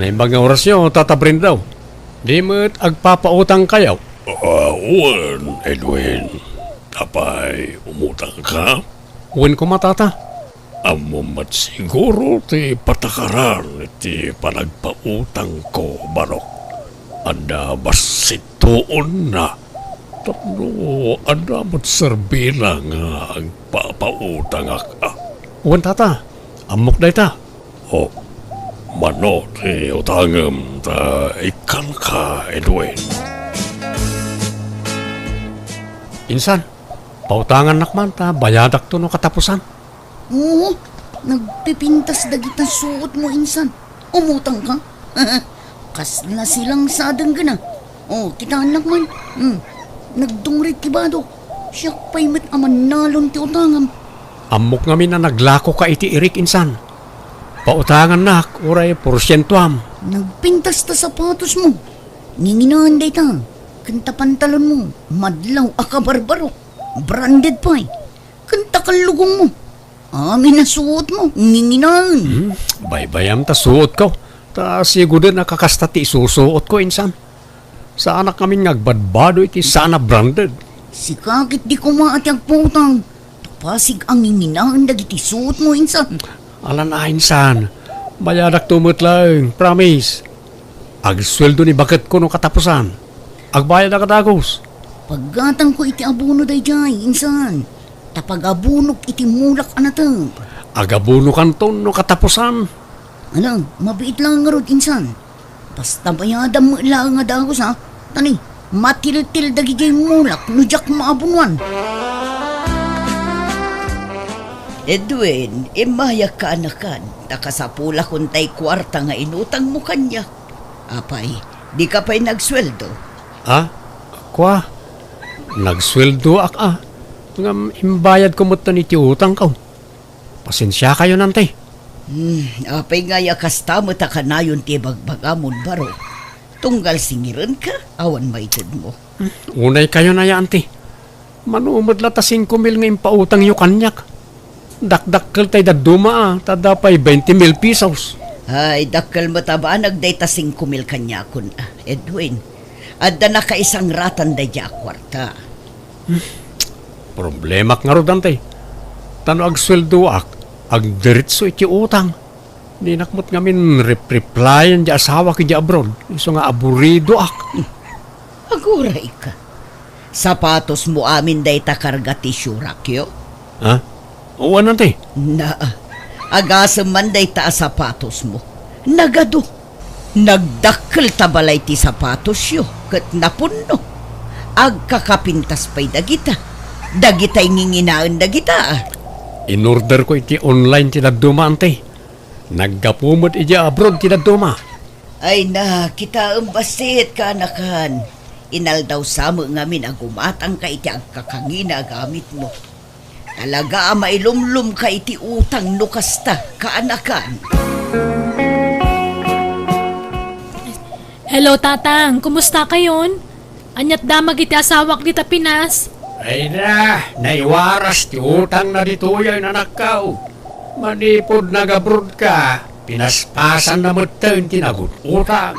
Naimbag nga orasyo, Tata Brindao. Di met agpapautangkayo? Ah, wen, Edwin. Apay, umutangka? Wen koma, Tata. Ammom met siguro ti patakaran iti panagpautangko, barok. Adda bassit tuonna. Tapno adda met serbina nga agpapautangak, a. Wen, Tata. Ammok dayta. O, mano ti utangem ta ikkanka, Edwin? Insan, pautangannak man ta bayadakto no katapusan. Oo, nagpipintas dagita suotmo, insan. Umutangka? Kasla silang sadeng gana. O, kitaennak man. Hmm. Nagdungrit ti badok. Siak pay met a mannalon ti utangam. Ammok ngamin a naglakoka iti irik, insan. Pautangannak, uray porsientoam. Nagpintas ta sapatosmo. Nginginaen dayta. Ken ta pantalonmo, madlaw a kabarbarok. Branded pay. Ken ta kallugongmo. Amin a suotmo, nginginaen. Hmm, baybayam ta suotko. Ta siguden a kakasta ti isusuotko, insan. Saanak ngamin nga agbadbado iti saan a branded. Sika ket di koma a ti agpautang. Ta pasig a nginginaen dagiti suotmo, insan. Alan a, insan. Bayadakto met laeng, promise. Agsueldo ni baketko no katapusan. Agbayadak a dagus. Paggatangko iti abono daydiay, insan. Ta pagabonok iti mulak a nateng. Agabonokanton no katapusan. Ala, mabiit laeng ngarud, insan. Basta bayadam met laeng a dagus, a. Ta ni, matiltil dagidiay mulak no diak maabonoan. Edwin, immayak kaanakan, ta kasapulakon tay kuarta nga inutangmo kaniak. Apay, dika pay nagsueldo? Ah, kua, nagsueldoak a. Ngem imbayadko metten iti utangko. Pasensiakayon, anti. Hmm, apay ngay a kasta met a kanayon ti ibagbagamon, baro? Tunggal singirenka, awan maitedmo. Hmm, unaykayon aya, anti. Mano met la ta singko mil nga impautangyo kaniak. Dakdakkel tay dadduma a, ta adda pay twenty mil pesos. Ay, dakkel met a banag dayta singko mil kaniakon, a, Edwin. Adda nakaisangratan daydiay a kuarta. Hmm. Problemak ngarud, anti. Ta no agsueldoak, agdiretso iti utang. Dinak met ngamin rep-replyan di asawak idiay abroad, isu nga aburidoak. Agurayka. Sapatosmo amin dayta karga ti isurakyo? Ha? Wen, anti. Naa, agasem man dayta a sapatosmo. Nagadu. Nagdakkel ta balay ti sapatosyo ket napunno. Agkakapintas pay dagita. Dagitay nginginaen dagita, a. Inorderko iti online ti dadduma, anti. Naggapu met idiay abroad ti dadduma. Ay na, kitaem bassit, kaanakan. Inaldaw sa met ngamin a gumatangka iti agkakangina a gamitmo. Talaga a mailumlomka iti utang no kasta, kaanakan. Hello, Tatang. Kumustakayon? Ania't damag iti asawak dita Pinas? Ay na, naiwaras ti utangna ditoy a inanakko. Manipud nag-abroad ka, pinaspasanna metten ti nagut-utang.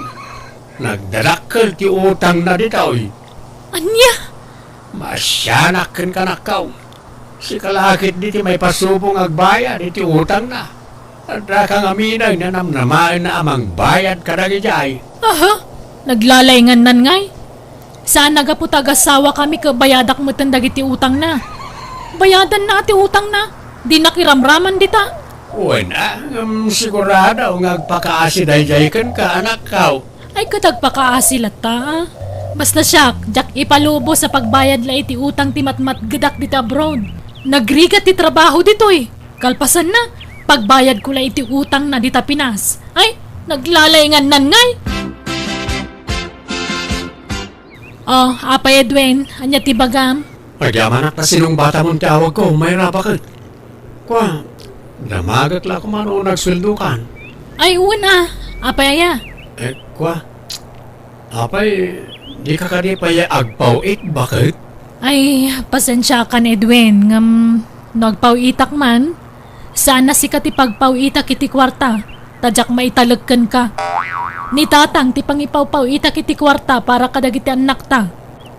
Nagdadakkel ti utangna ditoy. Ania? Maasianak kenka, anakko. Sika la ketdi ti maipasubong agbayad iti utangna. Addaka ngamin a namnamaenna a mangbayad kadagidiay. Aha? Naglalaingannan ngay? Saan a gapu ta agasawakami ket bayadak metten dagiti utangna. Bayadanna ti utangna. Dinak iramraman dita. Wen a, ngem sigurado nga agpakaasi daydiay kenka, anakko. Ay, ket agpakaasi latta, a. Basta siak, diak ipalubos a pagbayad la iti utang ti matmatgedak dita abroad. Nagrigat ti trabaho ditoy. Kalpasanna, pagbayadko la iti utangna dita Pinas. Ay, naglalaingannan ngay. Oh, Apay Edwin, ania ti bagam? Agyamanak ta sinungbatamon ti awagko, Mayra, baket. Kua, damagek la koma no nagsueldokan. Ay, wen a. Apay aya? Eh, kua, apay, dika kadi pay agpaw-it, baket? Ay, pasensiakan, Edwin, ngem no agpaw-itak man, saan a sika ti pagpaw-itak iti kuarta, ta diak maitalek kenka. Ni Tatang ti pangipawpaw-itak iti kuarta para kadagiti annakta.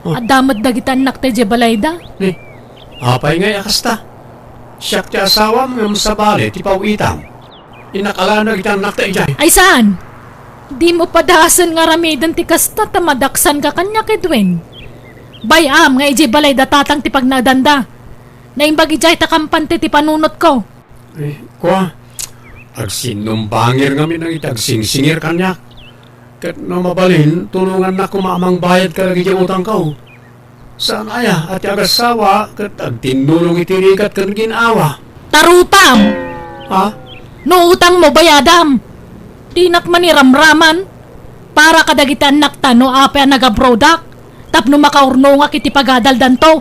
Oh. Adda met dagiti annakta idiay balayda. Ni, apay ngay a kasta? Siak ti asawam ngem sabali ti paw-itam. Inakalanak iti annakta idiay. Ay saan? Dimo padasen nga aramiden ti kasta ta madaksanka kaniak, Edwin. Bay-am nga idiay balayda Tatang ti pagnaedanda. Naimbag idiay ta kampante ti panunotko. Eh, kua, agsinnumbangir ngamin dagiti agsingsingir kaniak. Ket no mabalin, tulongannak koma a mangbayad kadagiti utangko. Saan aya a ti agassawa ket agtinnulong iti rigat ken gin-awa? Ta rupam! Ha? No utangmo, bayadam! Dinak man iramraman para kadagiti annakta no apay a nag-abroadak tapno makaurnongak iti pagadaldanto.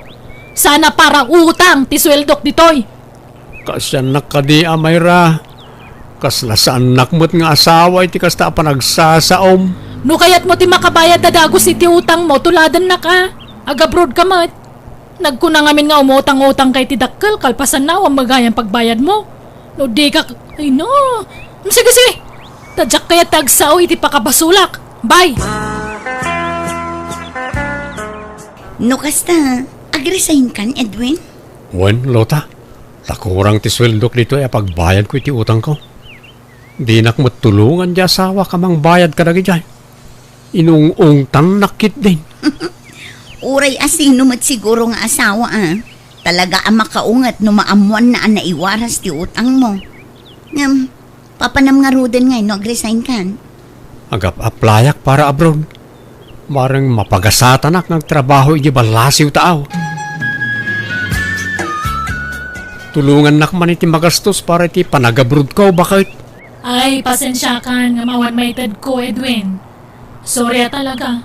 Saan a para utang ti sueldok ditoy. Kaasiannak kadi a, Mayra? Kasla saannak met nga asawa iti kasta a panagsasaom. No kayatmo ti makabayad a dagus iti utangmo, tuladennak a. Ag-abroad ka met. Nagkuna ngamin nga umutang-utang ka iti dakkel, kalpasanna, awan met gayan pagbayadmo. No dika, ay no. Sige, sige. Ta diak kayat ti agsao iti pakabasolak. Bye! No kasta, agresign kan, Edwin? Wen, Lota. Ta kurang ti sueldok ditoy a pagbayadko iti utangko. Dinak met tulongan ti asawak a mangbayad kadagidiay. Inung-ungtannak ketdin. Uray asino met siguro nga asawa, a. Talaga a makaunget no maammoanna a naiwaras ti utangmo. Ngem, papanam ngaruden ngay no agresign kan? Agap-applyak para abroad. Bareng mapagasatanak nga agtrabaho iti ballasiw taaw. Tulongannak man iti magastos para iti panagabrodko, baket. Ay, pasensiakan nga awan maitedko, Edwin. Sorry a talaga,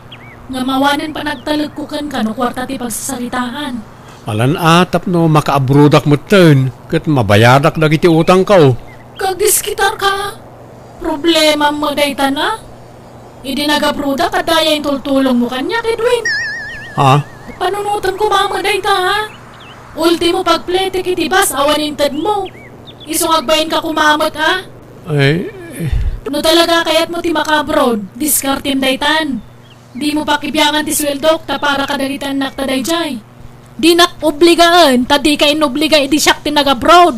ngem awanen panagtalekko kenka no kuarta ti pagsasaritaan. Alan a tapno makaabrodak metten ket mabayadak dagiti utangko. Kagdiskitarka! Problemam met dayta na? Idi nagabrodak, adda aya intultulongmo kaniak, Edwin? Ha? Panunotem koma met dayta, ha? Ultimo pagpletek iti bus awan intedmo. Isu nga agbainka koma met, a? Ay, eh. No talaga kayatmo ti makaabroad, diskartem daytan. Dimo pakibiangan ti sueldok ta para kadagiti annakta daydiay. Dinak obligaen ta dika inobliga idi siak ti nagabroad.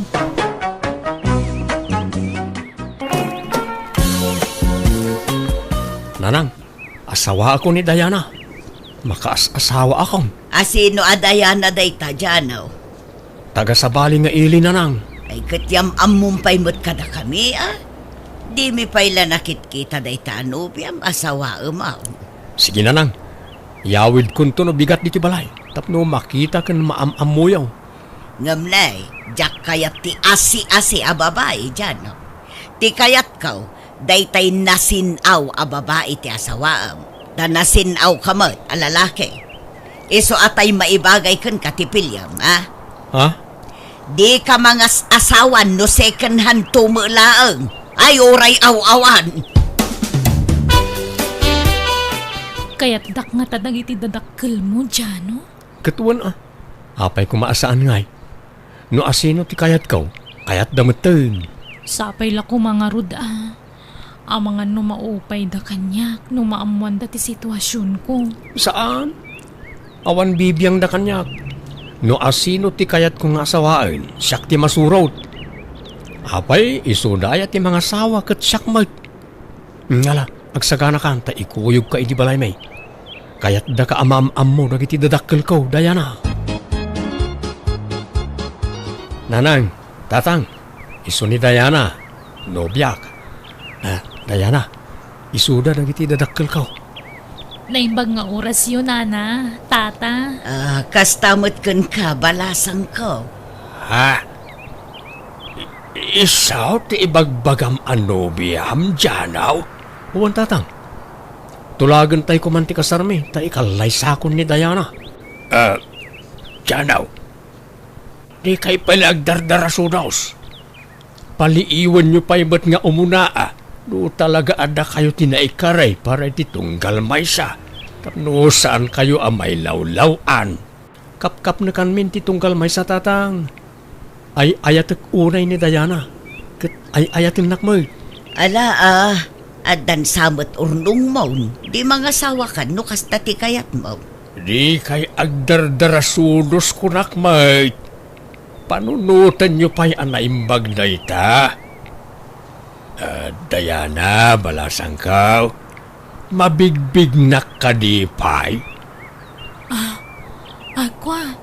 Nanang, asawaakon ni Diana. Makaas-asawaakon. Asino a Diana dayta, Jano? Taga-sabali nga ili, Nanang. Ay, ket yam-ammom pay met kadakami, a? Dimi pay la nakitkita dayta a nobiam, asawaem, a? Sige, Nanang. Yawidkonto no bigat ditoy balay tapno makita ken maam-ammoyo. Ngem ne, diak kayat ti asi-asi a babai, Jano. Ti kayatko, daytay nasin-aw a babai ti asawaem, ta nasin-awka met a lalaki. Isu a tay maibagay kenka ti piliem, a? Ha? Dika mangas-asawan no second hand to met laeng. Ay, uray aw-awan. Kayatdak ngata dagiti dadakkelmo, Jano? Ket wen a. Apay koma a saan ngay? No asino ti kayatko, kayatda metten. Sapay la koma ngarud a. Amangan no maupayda kaniak no maammoanda ti situasionko. Saan? Awan bibiangda kaniak. No asino ti kayatko nga asawaen, siak ti masurot. Apay, isuda aya ti mangasawa ket siak met. Ngala, agsaganakan ta ikuyogka iti balaymi. Kayatdaka a maam-ammo dagiti dadakkelko, Diana. Nanang, Tatang, isu ni Diana, nobiak. Ah, Diana, isuda dagiti dadakkelko. Naimbag nga orasyo, Nana, Tata. Ah, kasta met kenka, balasangko. Ha? I-, isu ti ibagbagam a nobiam, Janaw? Wen, Tatang. Tulagentay koman ti kasarmi, ta ikallaysakon ni Diana. Ah, Janaw, dikay pay la agdardarasudos. Paliiwenyo pay met nga umuna, a, no talaga a dakayo ti naikari para iti tunggal maysa, tapno saankayo a mailawlaw-an. Kapkapnekanmin ti tunggal maysa, Tatang. Ay-ayatek unay ni Diana, ket ay-ayatennak met. Ala, a, addan sa met urnongmon, di mangasawakan no kasta ti kayatmo. Dikay agdardarasudos, kunak met. Panunotenyo pay a naimbag dayta. Ah, Diana, balasangko, mabigbignak kadi pay? Ah, ah, kua,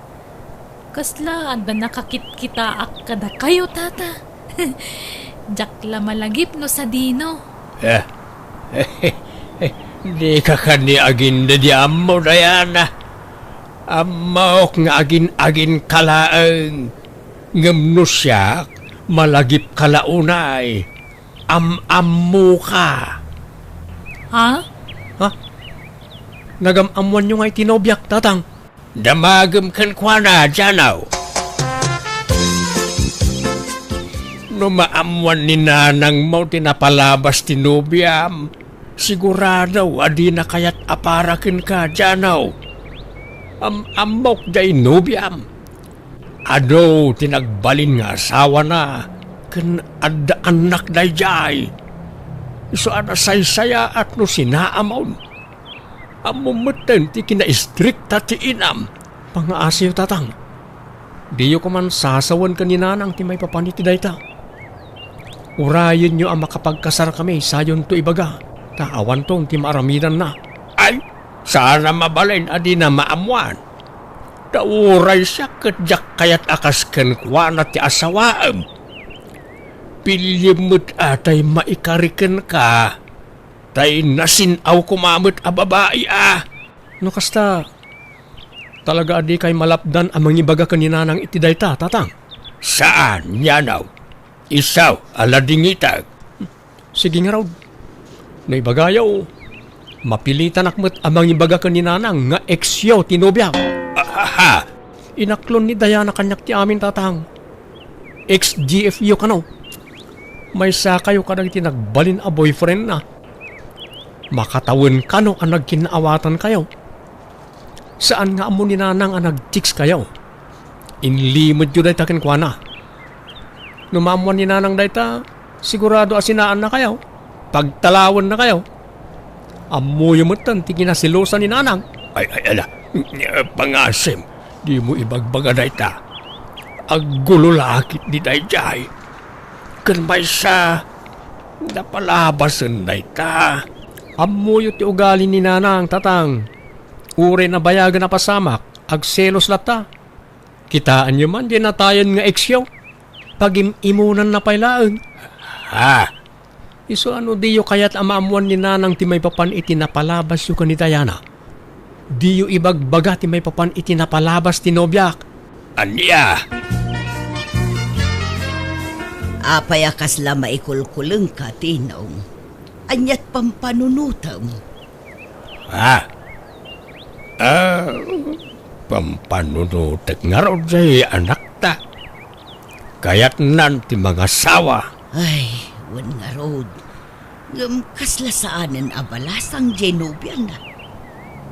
kasla adda nakakitkitaak kadakayo, Tata? Diak la malagip no sadino. Eh, dika kadi agindediammo, Diana. Ammok nga agin-aginka laeng. Ngem no siak, malagipka la unay. Am-ammoka. Ha? Ha? Nagam-ammoanyo ngay ti nobiak, Tatang? Damagem kenkuana, Janaw. No maammoan ni nanangmo ti napalabas ti nobiam, sigurado a dina kayat a para kenka, Janaw. Am-ammok jay nobiam. Adu ti nagbalin nga asawana ken adda annak daydiay. Isu a nasaysayaat no sinaamon. Ammom metten ti kinaistrikta ti inam. Pangaasiyo, Tatang. Diyo koman sasawen ken ni Nanang ti maipapan iti dayta. Urayenyo a makapagkasarkami, sayonto ibaga, ta awanton ti maaramidanna. Ay, Saan a mabalin a dina maammuan. Ta uray siak ket diak kayat a kas kenkuana ti asawaem. Piliem met a tay maikari kenka, tay nasin-aw koma met a babai a. No kasta, talaga a dikay malapdan a mangibaga ken ni Nanang iti dayta, Tatang? Saan, Jano. Isu a ladingitek. Sige ngarud. No ibagayo, mapilitanak met a mangibaga ken ni Nanang nga ex-yo ti nobiak. Aha! Inaklon ni Diana kaniak ti amin, Tatang. Ex-G F yo kano. Maysakayo kadagiti nagbalin a boyfriendna. Makatawen kano a nagkinnaawatankayo. Saan nga ammo ni Nanang a nag-text kayo. Inlimedyo dayta kenkuana. No maammuan ni Nanang dayta, sigurado a sinaannakayo. Pagtalawennakayo. Ammoyo metten ti kinaselosan ni Nanang. Ay, ay, ala. Pangasim, dimo ibagbaga dayta. Aggulo la ketdi daydiay. Ken maysa, napalabasen dayta. Ammoyo ti ugali ni Nanang, Tatang. Uray nabayagen a pasamak, agselos latta. Kitaenyo man diay natayen nga ex-yo. Pagim-imonanna pay laeng. Ha? Isu a no diyo kayat a maammuan ni Nanang ti maipapan iti napalabasyo ken ni Diana, diyo ibagbaga ti maipapan iti napalabas ti nobiak. Ania? Apay a kasla maikulkulengka, Tinong? Aniat pampanunotem? Ha? Ah, pampanunotek ngarud diay anakta. Kayatnan ti mangasawa. Ay, wen ngarud. Ngem kasla saanen a balasang diay nobiana.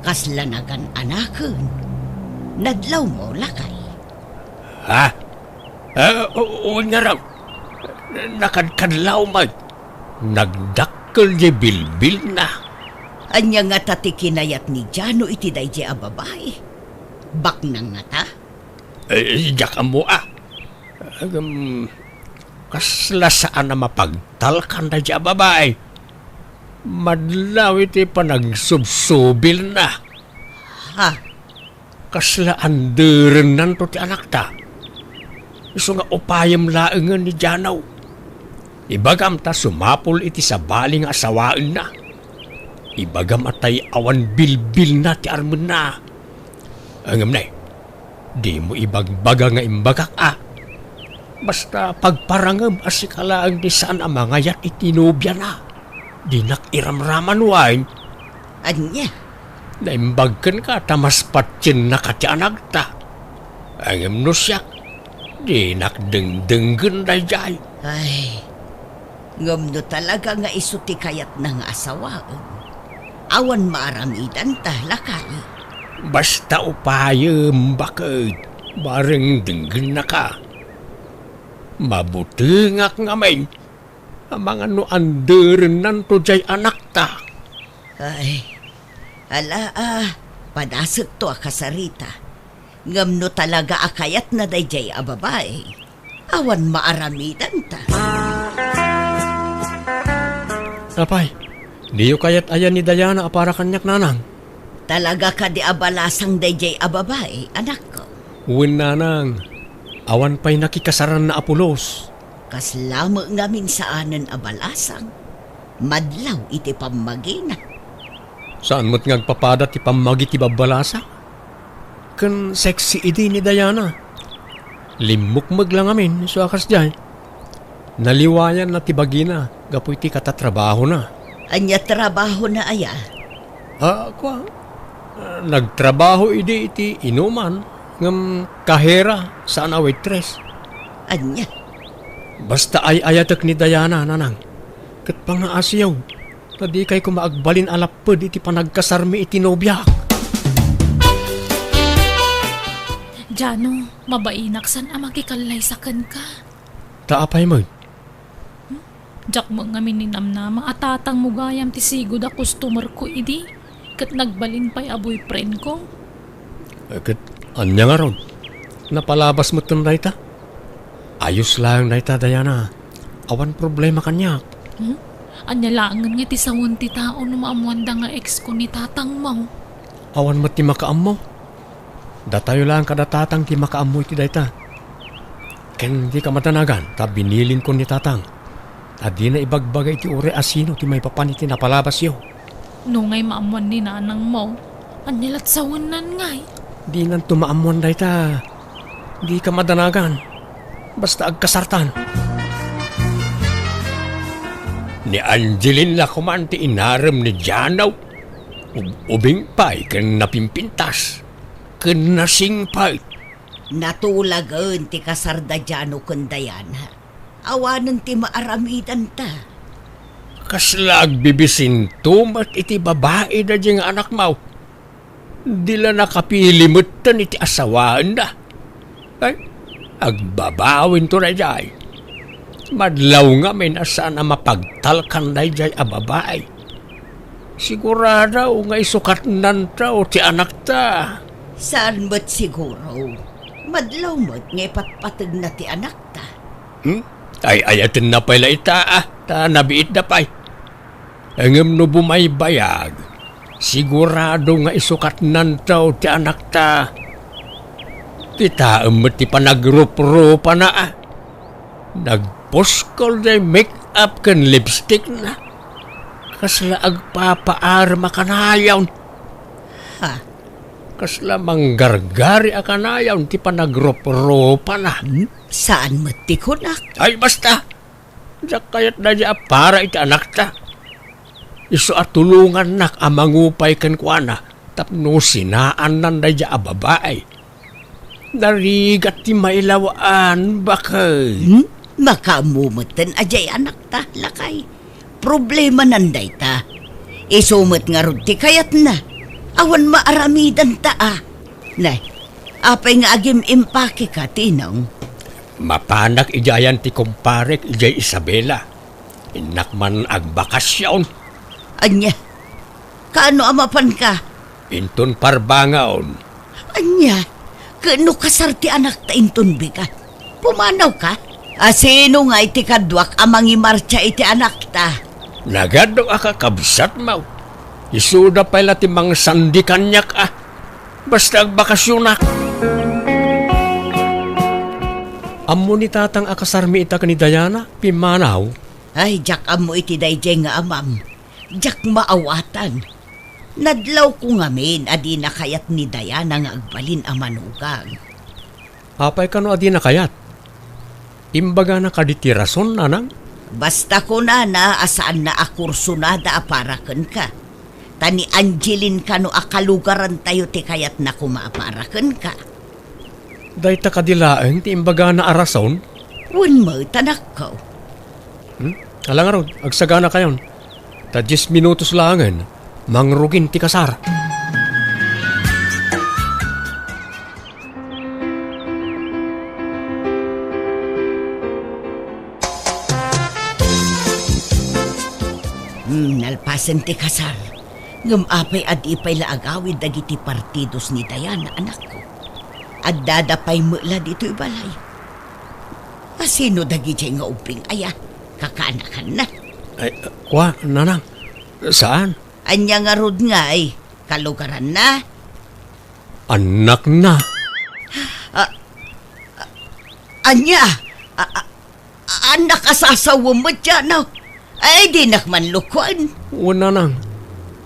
Kasla nagan-anaken. Nadlawmo, lakay. Ha? Ah, o-, wen ngarud. Nakadkadlaw met. Nagdakkel diay bilbilna. Ania ngata ti kinayat ni Jano iti daydiay a babai? Baknang ngata? Eh, diak ammo a. Agam, kasla saan a mapagtalkan daydiay a babai. Madlaw iti panagsubsubilna. Ha? Kasla anderennanto ti anakta. Isu nga upayem laengen ni Jano. Ibagam ta sumapul iti sabali nga asawaenna. Ibagam a tay awan bilbilna ti armenna. Ngem nay, dimo ibagbaga nga imbagak a. Basta pagparangem a sika laeng ti saan a mangayat iti nobiana. Dinak iramraman wen. Ania? Naimbag kenka ta mas patiennaka ti anakta. Ngem no siak, dinak dengdenggen daydiay. Ay, ngem no talaga nga isu ti kayatna nga asawaem, awan maaramidanta, lakay. Basta upayem, baket, bareng denggennaka. Mabutengak ngamin. Amangan no anderennanto diay anakta. Ay, ala a, padasekto a kasarita. Ngem no talaga a kayatna daydiay a babai, awan maaramidanta. Apay, diyo kayat aya ni Diana a para kaniak, Nanang? Talaga kadi a balasang daydiay a babai, anakko? Wen, Nanang. Awan pay nakikasaranna a pulos. Kasla met ngamin saanen a balasang. Madlaw iti pammagina. Saan met nga agpapada ti pammagi ti babbalasang? Ken sexy idi ni Diana. Limmukmeg la ngamin isu a kasdiay. Naliwayanna ti bagina gapu iti katatrabahona. Ania trabahona aya? Ah, kua, nagtrabaho idi iti inuman, ngem kahera, saan a waitress. Ania? Basta ay-ayatek ni Diana, Nanang. Ket pangngaasiyo, ta dikay koma agbalin a lapped iti panagkasarmi iti nobiak. Jano, mabainak saan a makikallaysa kenka. Ta apay met? Diak met ngamin ninamnama a tatangmo gayam ti sigud a customerko idi, ket nagbalin pay a boyfriendko. Eh, ket ania ngarud? Napalabas metten dayta? Ayos laeng dayta, Diana. Awan problema kaniak. Hmm? Ania laengen nga ti sawen ti tao no maammuanda nga ex ko ni tatangmo? Awan met ti makaammo. Datayo laeng kada tatang ti makaammo iti dayta. Ken dika madanagan ta binilinkon ni tatang a dina ibagbaga iti uray a sino ti maipapan iti napalabasyo. No ngay maammoan ni nanangmo, ania lat sawennan ngay? Dinanto maammoan dayta. Dika madanagan. Basta agkasartan. Ni Angeline la koman ti inarem ni Jano. Ub-, ubing pay ken napimpintas, ken nasingpet. Natulagen ti kasar da Jano ken Diana. Awanen ti maaramidanta. Kasla agbibisinto met iti babai daydiay nga anakmo. Di la nakapili metten iti asawaenna. Ay, agbabawinto daydiay. Madlaw ngamin a saan a mapagtalkan daydiay a babai. Sigurado nga isukatnanto ti anakta. Saan met siguro. Madlaw met nga ipatpategna ti anakta. Hmm? Ay-ayatenna pay la ita, ah, ta nabiitda pay. Ngem no bumaybayag, sigurado nga isukatnanto ti anakta. Kitaem met ti panagruprupana, ah. Nagpuskol diay make-up ken lipstickna. Kasla agpapaarem a kanayon. Ha? Kasla manggargari a kanayon ti panagruprupana. Hmm? Saan met ti kunak? Ay, basta! Diak kayat daydiay a para iti anakta. Isu a tulongannak a mangupay kenkuana tapno sinaannan daydiay a babai. Narigat ti mailaw-an, bakay. Hmm? Makaammo metten a diay anakta, lakay. Problemanan dayta. Isu met ngarud ti kayatna. Awan maaramidanta, a. Nay, apay nga agim-impakeka, Tinong? Mapanak idiay ayan ti kumparek idiay Isabela. Innak man agbakasyon. Ania? Kaano a mapanka? Inton parbangon. Ania? Ket no kasar ti anakta inton bigat, pumanawka? A sino ngay ti kaduak a mangimartsa iti anakta? Nagadok a kakabsatmo. Isuda pay la ti mangsandi kaniak, a. Basta agbakasyonak. Ammo ni tatang a kasarmi ita ken ni Diana, pimmanaw. Ay, diak ammo iti daydiay nga amam. Diak maawatan. Nadlawko ngamin a dina kayat ni Diana nga agbalin a manugang. Apay kano a dina kayat? Imbagana kadi ti rason, nanang? Basta kunana a saanna a kursonada a para kenka. Ta ni Angeline kano a kalugarantayo ti kayatna koma a para kenka. Dayta kadi laeng ti imbagana a rason? Wen met, anakko. Hmm? Ala ngarud, agsaganakayon. Ta dies minutos laengen, mangrugin ti kasar. Hmm, nalpasen ti kasar. Ngem apay a di pay la agawid dagiti partidos ni Diana, anakko? Addada pay met la ditoy balay. A sino dagidiay nga ubbing aya? Kakaanakanna? Ay, kua, nanang. Saan? Ania ngarud ngay? Kalugaranna? Annakna. A-, a-, ania? A-, a-, annak a sasawem met, Jano? Ay, dinak man lukon. Wen, nanang.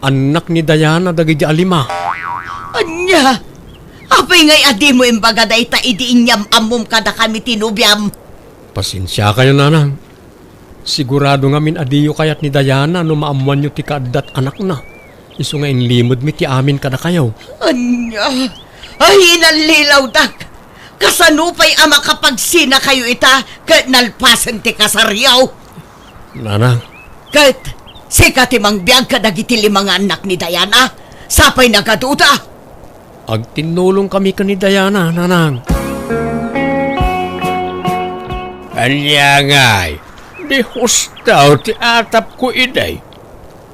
Annak ni Diana dagidi a lima. Ania? Apay ngay a dimo imbaga dayta idi inyam-ammom kadakami ti nobiam? Pasensiakayo, nanang. Sigurado ngamin a diyo kayat ni Diana no maammoanyo ti kaaddat anakna. Isu nga inlimedmi ti amin kadakayo. Ania? Ay, inallilawdak! Kasano pay a makapagsinakayo ita ket nalpasen ti kasaryo? Nanang. Ket sika ti mangbiag kadagiti lima nga annak ni Diana? Sapay nagaduda? Agtinnulongkami ken ni Diana, nanang. Ania ngay, di husto ti atapko idi.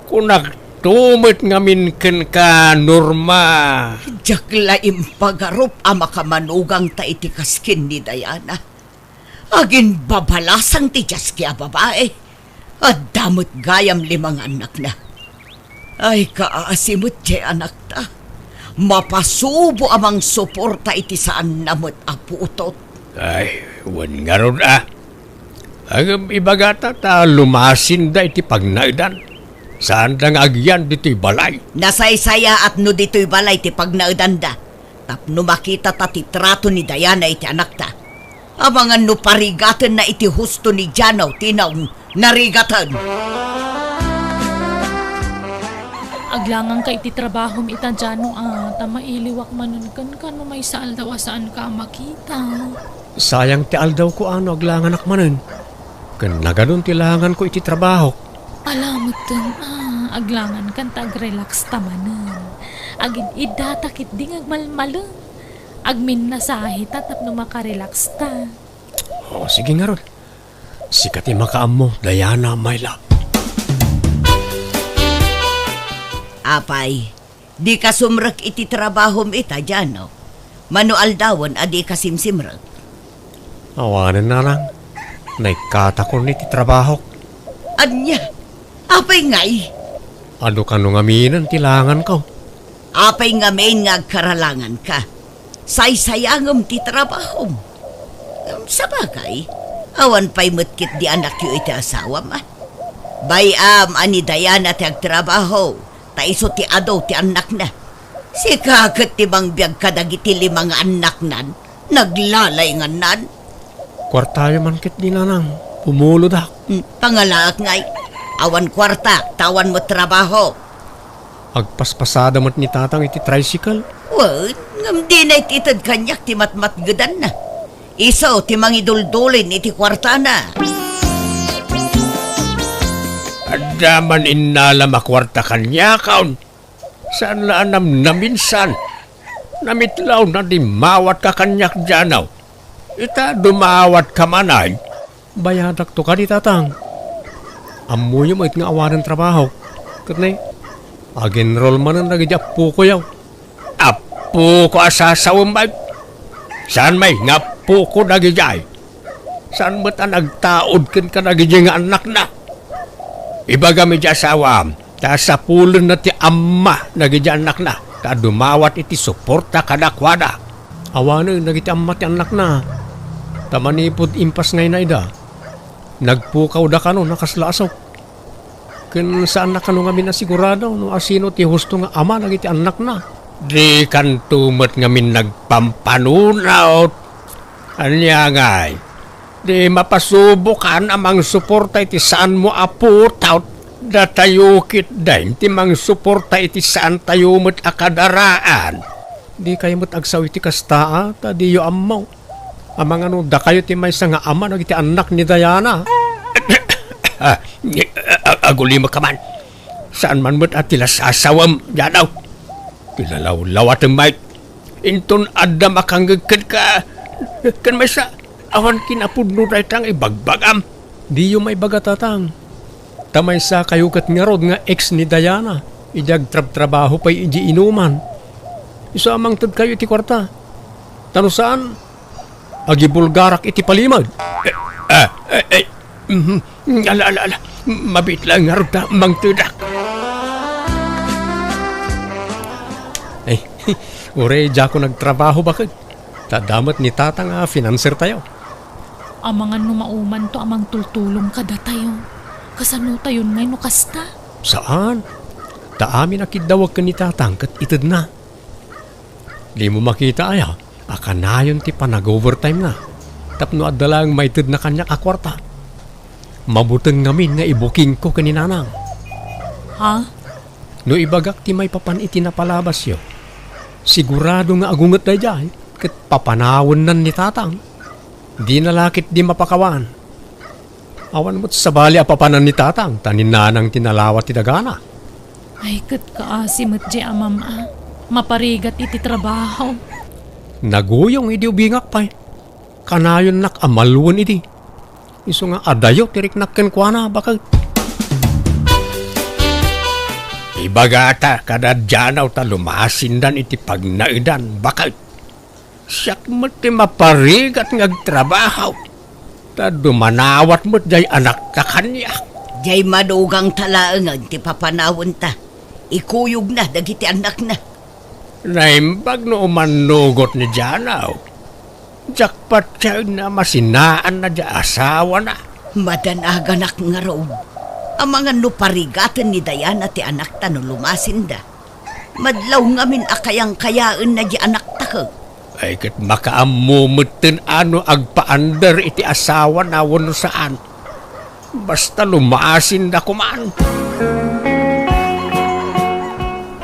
Kunakto met ngamin kenka, Norma. Diak la impagarup a makamanugangta iti kas ken ni Diana. Aginbabalasang ti diaski a babai. Adda met gayam lima nga annakna. Ay, kaasi met diay anakta. Mapasubo a mangsuporta iti saanna met a putot. Ay, wen ngarud a. Ngem ibagata ta lumasinda iti pagnaedan. Saanda nga agyan ditoy balay. Nasaysayaat no ditoy balay ti pagnaedanda. Tapno makitata ti trato ni Diana iti anakta. Amangan no parigatenna iti husto ni Jano ti naong narigaten. Aglanganka iti trabahom ita, Jano, a, ta mailiwak manen kenka no maysa aldaw a saanka a makita. Sayang ti aldawko a no aglanganak manen. Ken nagadun ti langanko iti trabahok. Ala metten a, aglangankan ta agrelaxta manen. Agid-iddata ketdi nga agmalmalem. Agminnasahe ta tapno makarelaxta. O, sige ngarud. Sika ti makaammo, Diana, my love. Apay, dika sumrek iti trabahom ita, Jano. Mano aldawen a dika simsimrek? Awanen, nanang. Naikkatakon iti trabahok. Ania? Apay ngay? Adu kano ngaminen ti langanko. Apay ngamin nga agkaralanganka? Saysayangem ti trabahom. Ngem sabagay, awan pay met ketdi anakyo iti asawam, a? Bay-am a ni Diana ti agtrabaho, ta isu ti adu ti annakna. Sika ket ti mangbiag kadagiti lima nga annaknan, naglalaingannan. Kuartayo man ketdi, nanang, pumulodak. Hmm, pangalaak ngay, awan kuarta, ta awan met trabaho. Agpaspasada met ni tatang iti tricycle. Wen, ngem dina iti ited kaniak ti matmatgedanna. Isu ti mangiduldulin iti kuartana. Adda man innalam a kuarta kaniakon. Saan la a namnaminsan. Namitlawna ti mawatka kaniak, Jano. Ita dumawatka man ay. Bayadakto kadi, tatang. Ammoyo met nga awanen trabahok. Ket ne, ag-enroll manen dagiti appokoyo. Appoko a sasawem, bay? Saan may nga appoko dagidiay? Saan met a nagtaud ken kadagidi nga annakna? Ibagam iti asawam, ta sapulenna ti amma dagiti annakna, ta dumawat iti suporta kadakuada. Awanen dagiti amma ti annakna, ta manipud impasngayna ida, nagpukawda kano a kasla asok. Ken saanna kano ngamin a sigurado no asino ti husto nga ama dagiti annakna. Dikanto met ngamin nagpampanunot. Ania ngay? Di mapasubokan a mangsuporta iti saanmo a putot. Datayo ketdin ti mangsuporta iti saantayo met a kadaraan. Dikayo met agsao iti kasta, a, ta diyo ammo. Amangan no dakayo ti maysa nga ama dagiti annak ni Diana. Ah, a-, agulimekka man. Saan man met a ti la sasawem, Jano. Ti lalawlawatem, Mike. Inton adda makangngeg kenka, ken maysa, awan kinapudno dayta nga ibagbagam. Diyo maibaga, tatang. Ta maysakayo ket ngarud nga ex ni Diana, idi agtrabtrabaho pay idiay inuman. Isu a mangtedkayo iti kuarta. Ta no saan, agibulgarak iti palimed. Eh, ah, eh, eh, mhm. Ala, ala, ala. Mabiit laeng ngarud ta mangtedak. Eh, uray diakon agtrabaho, baket. Ta adda met ni tatang a financer tayo. Amangan no maumanto a mangtultulong kadatayo. Kasanotayon ngay no kasta? Saan. Ta amin a kiddawek ken ni tatang ket itedna. Dimo makita aya a kanayon ti panag-overtime na tapno adda laeng maitedna kaniak a kuarta. Mabuteng ngamin nga ibukingko ken ni nanang. Ha? No ibagak ti maipapan iti napalabasyo, sigurado nga agunget daydiay ket papanawennan ni tatang. Dina la ketdi mapakawan. Awan met sabali a papanan ni tatang ta ni nanang ti nalawa ti dagana. Ay, ket kaasi met diay amam a. Maparigat iti trabaho. Naguyong idi ubingak pay. Kanayonnak a maluen idi. Isu nga adayo ti riknak kenkuana, baket. Ibagata kada Jano ta lumasindan iti pagnaedan, baket. Siak met ti maparigat nga agtrabaho, ta dumanawat met diay anakta kaniak. Diay madugangta laengen ti papanawenta. Ikuyogna dagiti annakna. Naimbag no umannugot ni Janaw. Diak patienna a masinaanna diay asawana. Madanaganak ngarud. Amangan no parigaten ni Diana ti anakta no lumasinda. Madlaw ngamin a kayangkayaenna diay anakta ket. Ay, ket makaammo metten a no agpaandar iti asawana wenno saan. Basta lumasinda koman.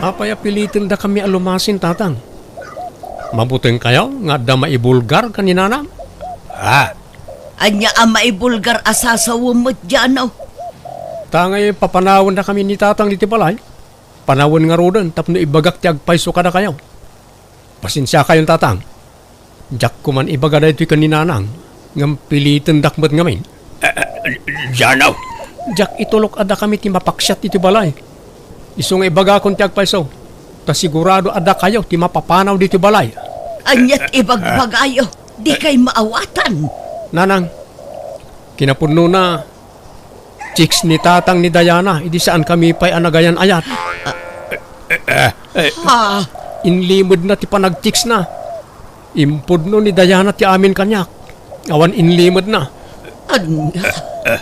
Apay a pilitendakami a lumasin, Tatang? Mabutengkayo nga adda maibulgar ken ni Nanang? Ha? Ania a maibulgar a sasawem met, Janaw? Ta ngay papanawendakami ni Tatang ditoy balay. Panawen ngaruden tapno ibagak ti agpayso kadakayo. Pasensiakayon, Tatang. Diak koman ibaga daytoy ken ni Nanang, ngem pilitendak met ngamin. Eh, eh, Janaw! Diak itulok a dakami ti mapaksiat iti balay. Isu nga ibagakon ti agpayso, ta sigurado a dakayo ti mapapanaw ditoy balay. Aniat ibagbagayo? Dikay maawatan. Nanang, kinapudnona, chicks ni Tatang ni Diana, idi saankami pay a nagayan-ayat. Ah. Eh, eh, eh. Ha? Inlimedna ti panagchicksna. Impudno ni Diana ti amin kaniak. Awan inlimedna. Ania? Eh, eh.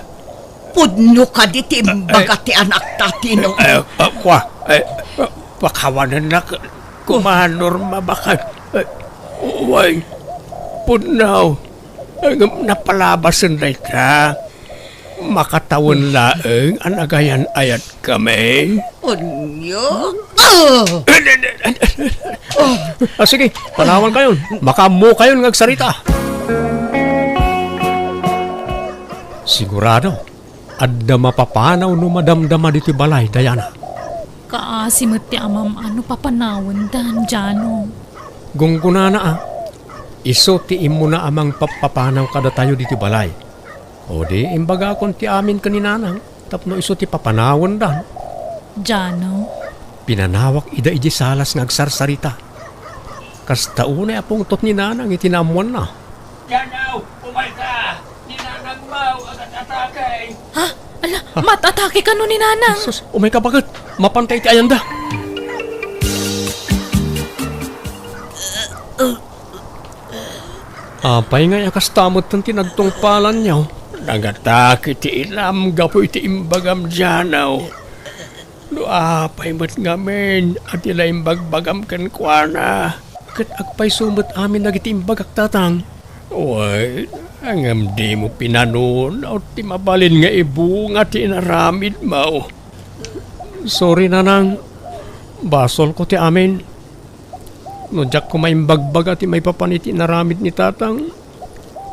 Pudno kadi ti imbaga ti anakta, Tino? Eh, eh, kua, eh, pakawanennak koma, Norma, baket. Eh, way, pudno. Eh, ngem napalabasen dayta. Makatawen laeng a nagayan-ayatkami. Ania? Ah! Ah, sige, panawankayon. Makaammokayon nga agsarita. Sigurado, adda mapapanaw no madamdama ditoy balay, Diana. Kaasi met ti amam-an no papanawendan, Jano. Gunggonana a, isu ti immuna a mangpappapanaw kadatayo ditoy balay. O di, imbagakon ti amin ken ni Nanang tapno isu ti papanawendan. Jano? Pinanawak ida idiay salas nga agsarsarita. Kasta unay a pungtot ni Nanang iti naammoanna. Jano, umayka! Ni Nanang Mau agat-atake! Ha? Ala, mat-atake kano ni Nanang? Sus, umayka baket! Mapanta iti ayanda! Apay ngay a kasta metten ti nagtungpalanyo? Nangatake ti inam gapu iti imbagam, Janaw. No apay met ngamin a ti naimbagbagam kenkuana, ket agpayso met amin dagiti imbagak, Tatang. Wen, ngem dimo pinanunot ti mabalin nga ibunga ti inaramidmo. Sorry, Nanang. Basolko ti amin. No diak koma imbagbaga ti maipapan iti inaramid ni Tatang,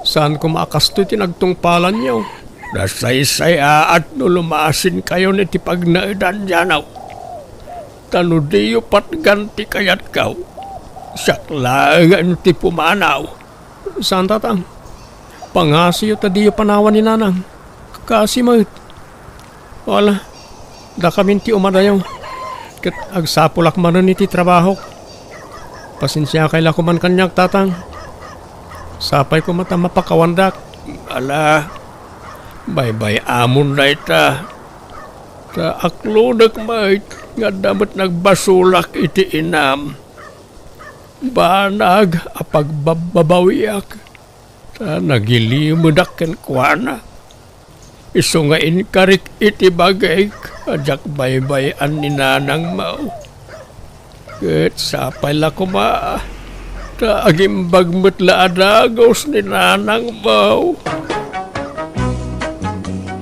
saan koma a kastoy ti nagtungpalanyo. Nasaysayaat no lumasinkayon iti pagnaedan, Janaw. Ta no diyo patgan ti kayatko, siak laengen ti pumanaw. Saan, Tatang. Pangasiyo ta diyo panawan ni Nanang. Kaasi met. Wala, dakamin ti umadayo. Ket agsapulak manen iti trabahok. Pasensiakay la koman kaniak, Tatang. Sapay koma ta mapakawandak. Ala, baybay-amon dayta. Ta aklodek met nga adda met nagbasolak iti inam. Banag a pagbabbabawiak, ta nagilimedak kenkuana. Isu nga inkarik iti bagik a diak baybay-an ni Nanang Mau. Ket sapay la koma, ta agimbag met la a dagus ni Nanang Mau.